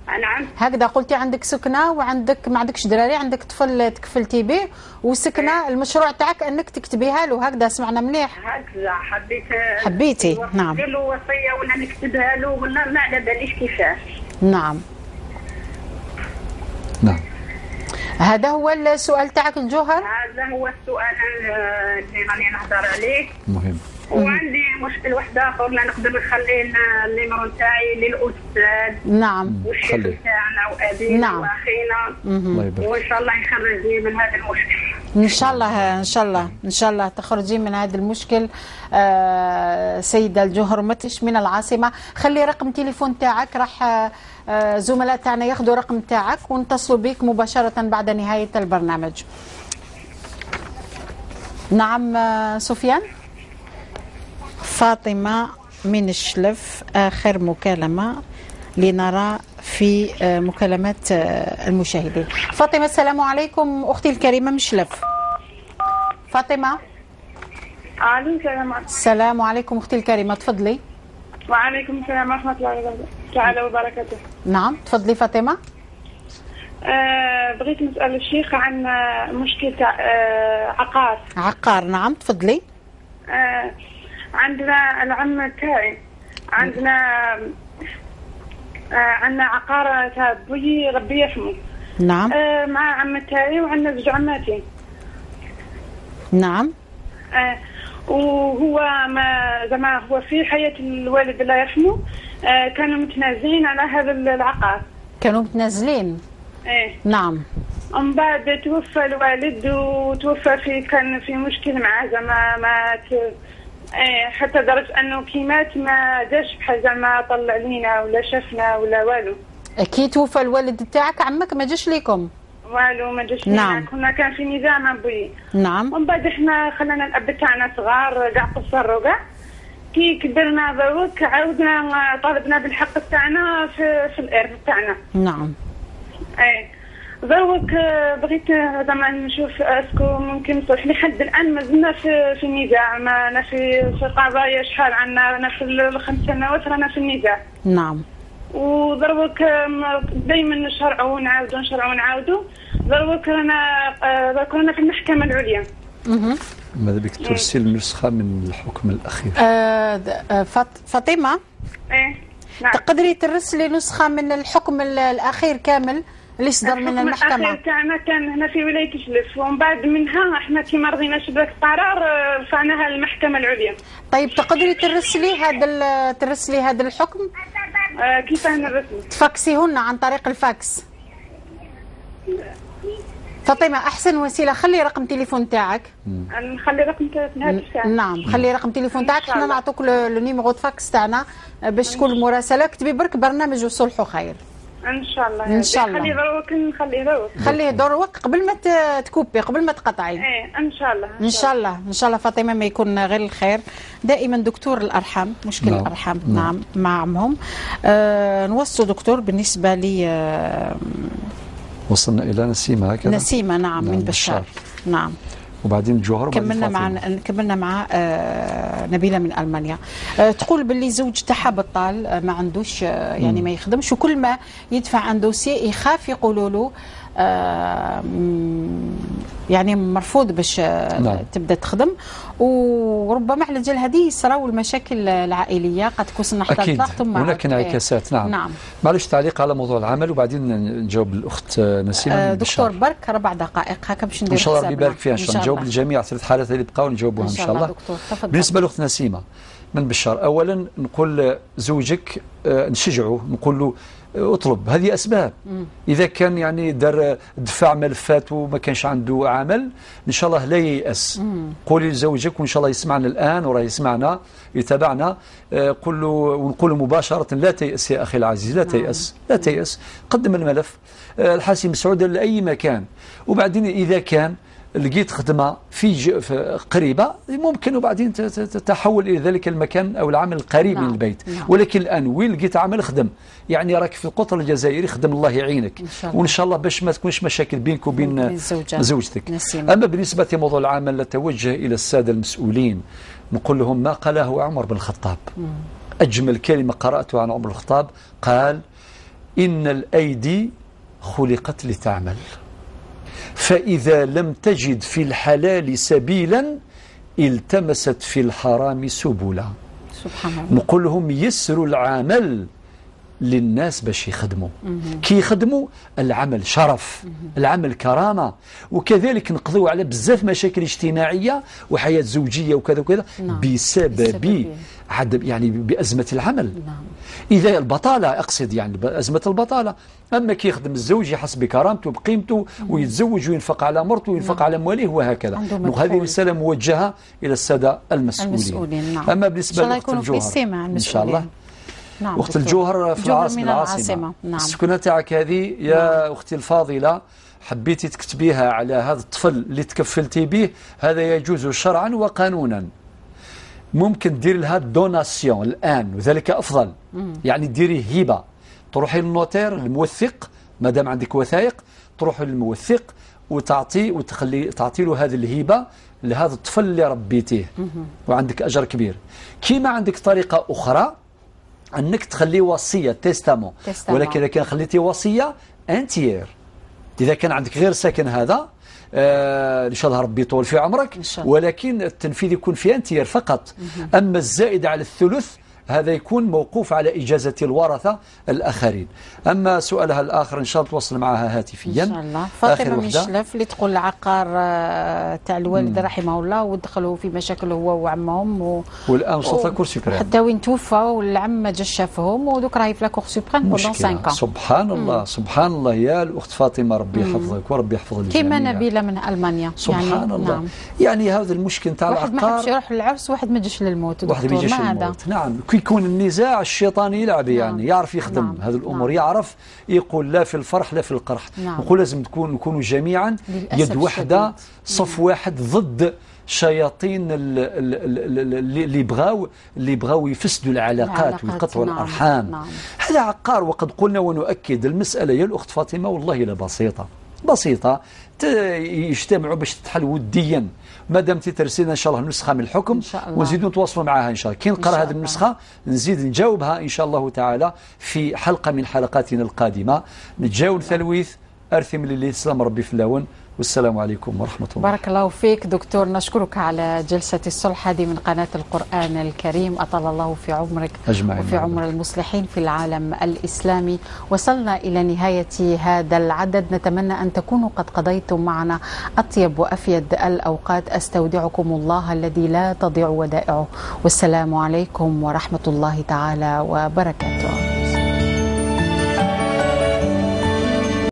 نعم. هكذا قلتي عندك سكنه وعندك ما عندكش دراري، عندك طفل تكفلتي به، وسكنه المشروع تاعك انك تكتبيها له، هكذا سمعنا مليح. هكذا حبيت. حبيتي. نعم. ندير له وصية ولا نكتبها له ولا ما على باليش كيفاش. نعم. نعم. هذا هو السؤال تاعك الجوهر؟ هذا هو السؤال اللي راني نهضر عليه. مهم. وعندي مشكل واحد اخر، لا نقدر نخلي ال numéro تاعي للاستاذ. نعم. والشيخ تاعنا وابينا. نعم. واخينا. الله يبارك. وان شاء الله يخرجني من هذا المشكل. ان شاء الله ان شاء الله ان شاء الله تخرجي من هذا المشكل. سيده الجوهر متش من العاصمة، خلي رقم تليفون تاعك، راح زملاء تاعنا ياخذوا رقم تاعك ونتصلوا بك مباشرة بعد نهاية البرنامج. نعم سفيان. فاطمة من الشلف، آخر مكالمة لنرى في مكالمات المشاهدين. فاطمة السلام عليكم أختي الكريمة من الشلف. فاطمة. ألو السلام عليكم. السلام عليكم أختي الكريمة، تفضلي. وعليكم السلام ورحمة الله تعالى وبركاته. نعم تفضلي فاطمة. بغيت نسأل الشيخ عن مشكلة عقار. عقار، نعم تفضلي. عندنا العم تاعي عندنا عقار تاع بوي ربي يرحمه. نعم. مع عم تاعي وعندنا زوج عماتي. نعم. وهو ما زعما هو في حياة الوالد الله يرحمه كانوا متنازلين على هذا العقار. كانوا متنازلين. ايه. نعم. ومن بعد توفى الوالد وتوفى في كان في مشكل معاه زعما ما ايه، حتى درجة انه كي مات ما داش بحال زعما طلع لينا ولا شافنا ولا والو. كي توفى الوالد تاعك عمك ما جاش ليكم؟ والو ما جاش لينا. نعم. كنا كان في نزاع مع بوي. نعم. ومن بعد احنا خلانا الاب تاعنا صغار كاع قصر وكاع، كي كبرنا دروك عاودنا طالبنا بالحق تاعنا في الارض تاعنا. نعم. ايه دروك بغيت زعما نشوف est-ce que ممكن نصلح. لحد الان مازلنا في النزاع، ما في قضايا شحال عندنا، رانا في الخمس سنوات رانا في النزاع. نعم. ودروك دائما نشرعوا ونعاودوا نشرعوا ونعاودوا، دروك رانا في المحكمة العليا. ماذا بك ترسل نسخه من الحكم الاخير؟ فاطمة. ايه نعم. تقدري ترسلي نسخه من الحكم الاخير كامل اللي صدر من المحكمة؟ الأخير تاعنا كان هنا في ولاية شلف، ومن بعد منها احنا كي ما رضيناش بذاك القرار رفعناها للمحكمة العليا. طيب تقدري ترسلي هذا ترسلي هذا الحكم؟ كيفاه نرسل؟ تفاكسيهن عن طريق الفاكس. فاطمة أحسن وسيلة، خلي رقم تليفون تاعك. نخلي رقم الهاتف تاعك. نعم خلي رقم تليفون تاعك، حنا نعطوك le numéro fax تاعنا باش تكون المراسلة. اكتبي برك برنامج وصلح خير. ان شاء الله. ان شاء الله. خليه دروك، نخليه دروك. خليه دروك قبل ما تكوبي، قبل ما تقطعي. ايه ان شاء الله. ان شاء الله ان شاء الله فاطمة ما يكون غير الخير. دائما دكتور الارحام، مشكل نعم. الارحام. نعم مع عمهم. نوصوا دكتور بالنسبة لي وصلنا الى نسيمة هكذا. نسيمة نعم، من بشار. نعم. وبعدين جوهر، وبعدين كملنا مع نبيلة من المانيا. تقول باللي زوج تاعها بطال، ما عندوش يعني ما يخدمش، وكل ما يدفع un dossier يخاف يقولوا له يعني مرفوض باش نعم. تبدا تخدم، وربما على جال هذه يصراو المشاكل العائلية، قد تكون حتى الطلاق ثم هناك انعكاسات. نعم. نعم. معلش تعليق على موضوع العمل وبعدين نجاوب الاخت نسيمة. دكتور برك 4 دقائق هكا باش ندير ان شاء الله ربي يبارك فيها، ان شاء الله نجاوب الجميع 3 حالات اللي بقاو نجاوبوها ان شاء الله. دكتور تفضل. بالنسبة لاخت نسيمة من بشار، اولا نقول زوجك نشجعه، نقول له اطلب، هذه اسباب. اذا كان يعني دار دفع ملفاته وما كانش عنده عمل، ان شاء الله لا ييأس. قولي لزوجك وان شاء الله يسمعنا الان وراه يسمعنا يتابعنا، قل له ونقول مباشرة لا تيأس يا اخي العزيز، لا تيأس، لا تيأس، قدم الملف الحاسي مسعود لاي مكان. وبعدين اذا كان لقيت خدمة في قريبه ممكن وبعدين تتحول الى ذلك المكان او العمل القريب من البيت. ولكن الان وين لقيت عمل خدم، يعني راك في القطر الجزائري خدم، الله يعينك. وان شاء الله باش ما تكونش مشاكل بينك وبين زوجتك. اما بالنسبة لموضوع العمل نتوجه الى السادة المسؤولين، نقول لهم ما قاله عمر بن الخطاب. اجمل كلمة قراتها عن عمر بن الخطاب، قال: ان الايدي خلقت لتعمل، فإذا لم تجد في الحلال سبيلا التمست في الحرام سبلا. سبحان الله. نقول لهم يسروا العمل للناس باش يخدموا. كي يخدموا العمل شرف، العمل كرامة، وكذلك نقضوا على بزاف مشاكل اجتماعية وحياة زوجية وكذا وكذا بسبب عدم يعني بأزمة العمل. إذا البطالة، أقصد يعني أزمة البطالة. أما كي يخدم الزوج يحس بكرامته بقيمته ويتزوج وينفق على مرته وينفق على مواليه وهكذا. وهذه رسالة موجهة إلى السادة المسؤولين. أما بالنسبة لأخت الجوهر، إن شاء الله أخت الجوهر في العاصمة. السكنة تاعك هذه يا أختي الفاضلة حبيتي تكتبيها على هذا الطفل اللي تكفلتي به، هذا يجوز شرعا وقانونا. ممكن دير لها donation الآن وذلك أفضل. يعني ديري هبة، تروحي لل notaire الموثق، ما دام عندك وثائق تروحي للموثق وتعطي وتخلي تعطي له هذه الهبة لهذا الطفل اللي ربيتيه، وعندك أجر كبير. كيما عندك طريقة أخرى أنك تخلي وصية، testament، ولكن إذا كان خليتي وصية un tiers، إذا كان عندك غير ساكن هذا إن شاء الله ربي يطول في عمرك، ولكن التنفيذ يكون في un tiers فقط. أما الزائد على الثلث هذا يكون موقوف على إجازة الورثة الآخرين. أما سؤالها الآخر إن شاء الله تواصل معها هاتفيا إن شاء الله. فاطمة مشلف اللي تقول العقار تاع الوالد رحمه الله ودخلوا في مشاكل هو وعمهم والآن وصلت la Cour suprême، حتى وين توفى والعم ما جاش شافهم، ودوك راهي في la Cour suprême pendant 5. سبحان الله، سبحان الله يا الأخت فاطمة، ربي يحفظك وربي يحفظ الجميع. كما نبيلة من ألمانيا، سبحان يعني الله. نعم. يعني هذا المشكل تاع العقار، واحد ما حبش يروح للعرس، واحد ما جاش للموت، واحد ما جاش للموت. نعم، كي يكون النزاع الشيطاني يلعب، يعني يعرف يخدم هذه الامور، يعرف يقول لا في الفرح لا في القرح. نقول لازم نكونوا جميعا يد واحدة، صف واحد ضد شياطين اللي بغاو يفسدوا العلاقات ويقطعوا الارحام. هذا عقار، وقد قلنا ونؤكد المسالة يا الاخت فاطمة والله لا بسيطة بسيطة، يجتمعوا باش تتحل وديا. ما دام ترسلنا ان شاء الله نسخه من الحكم ونزيدوا نتواصلوا معها ان شاء الله. كي نقرا هذه النسخة نزيد نجاوبها ان شاء الله تعالى في حلقة من حلقاتنا القادمة. نتجاوب ثلويث ارثم للي تسلم ربي في اللون. والسلام عليكم ورحمة الله. بارك الله فيك دكتور، نشكرك على جلسة الصلح هذه من قناة القرآن الكريم. أطال الله في عمرك أجمعين وفي عمر المصلحين في العالم الإسلامي. وصلنا إلى نهاية هذا العدد، نتمنى أن تكونوا قد قضيتم معنا أطيب وأفيد الأوقات. أستودعكم الله الذي لا تضيع ودائعه، والسلام عليكم ورحمة الله تعالى وبركاته.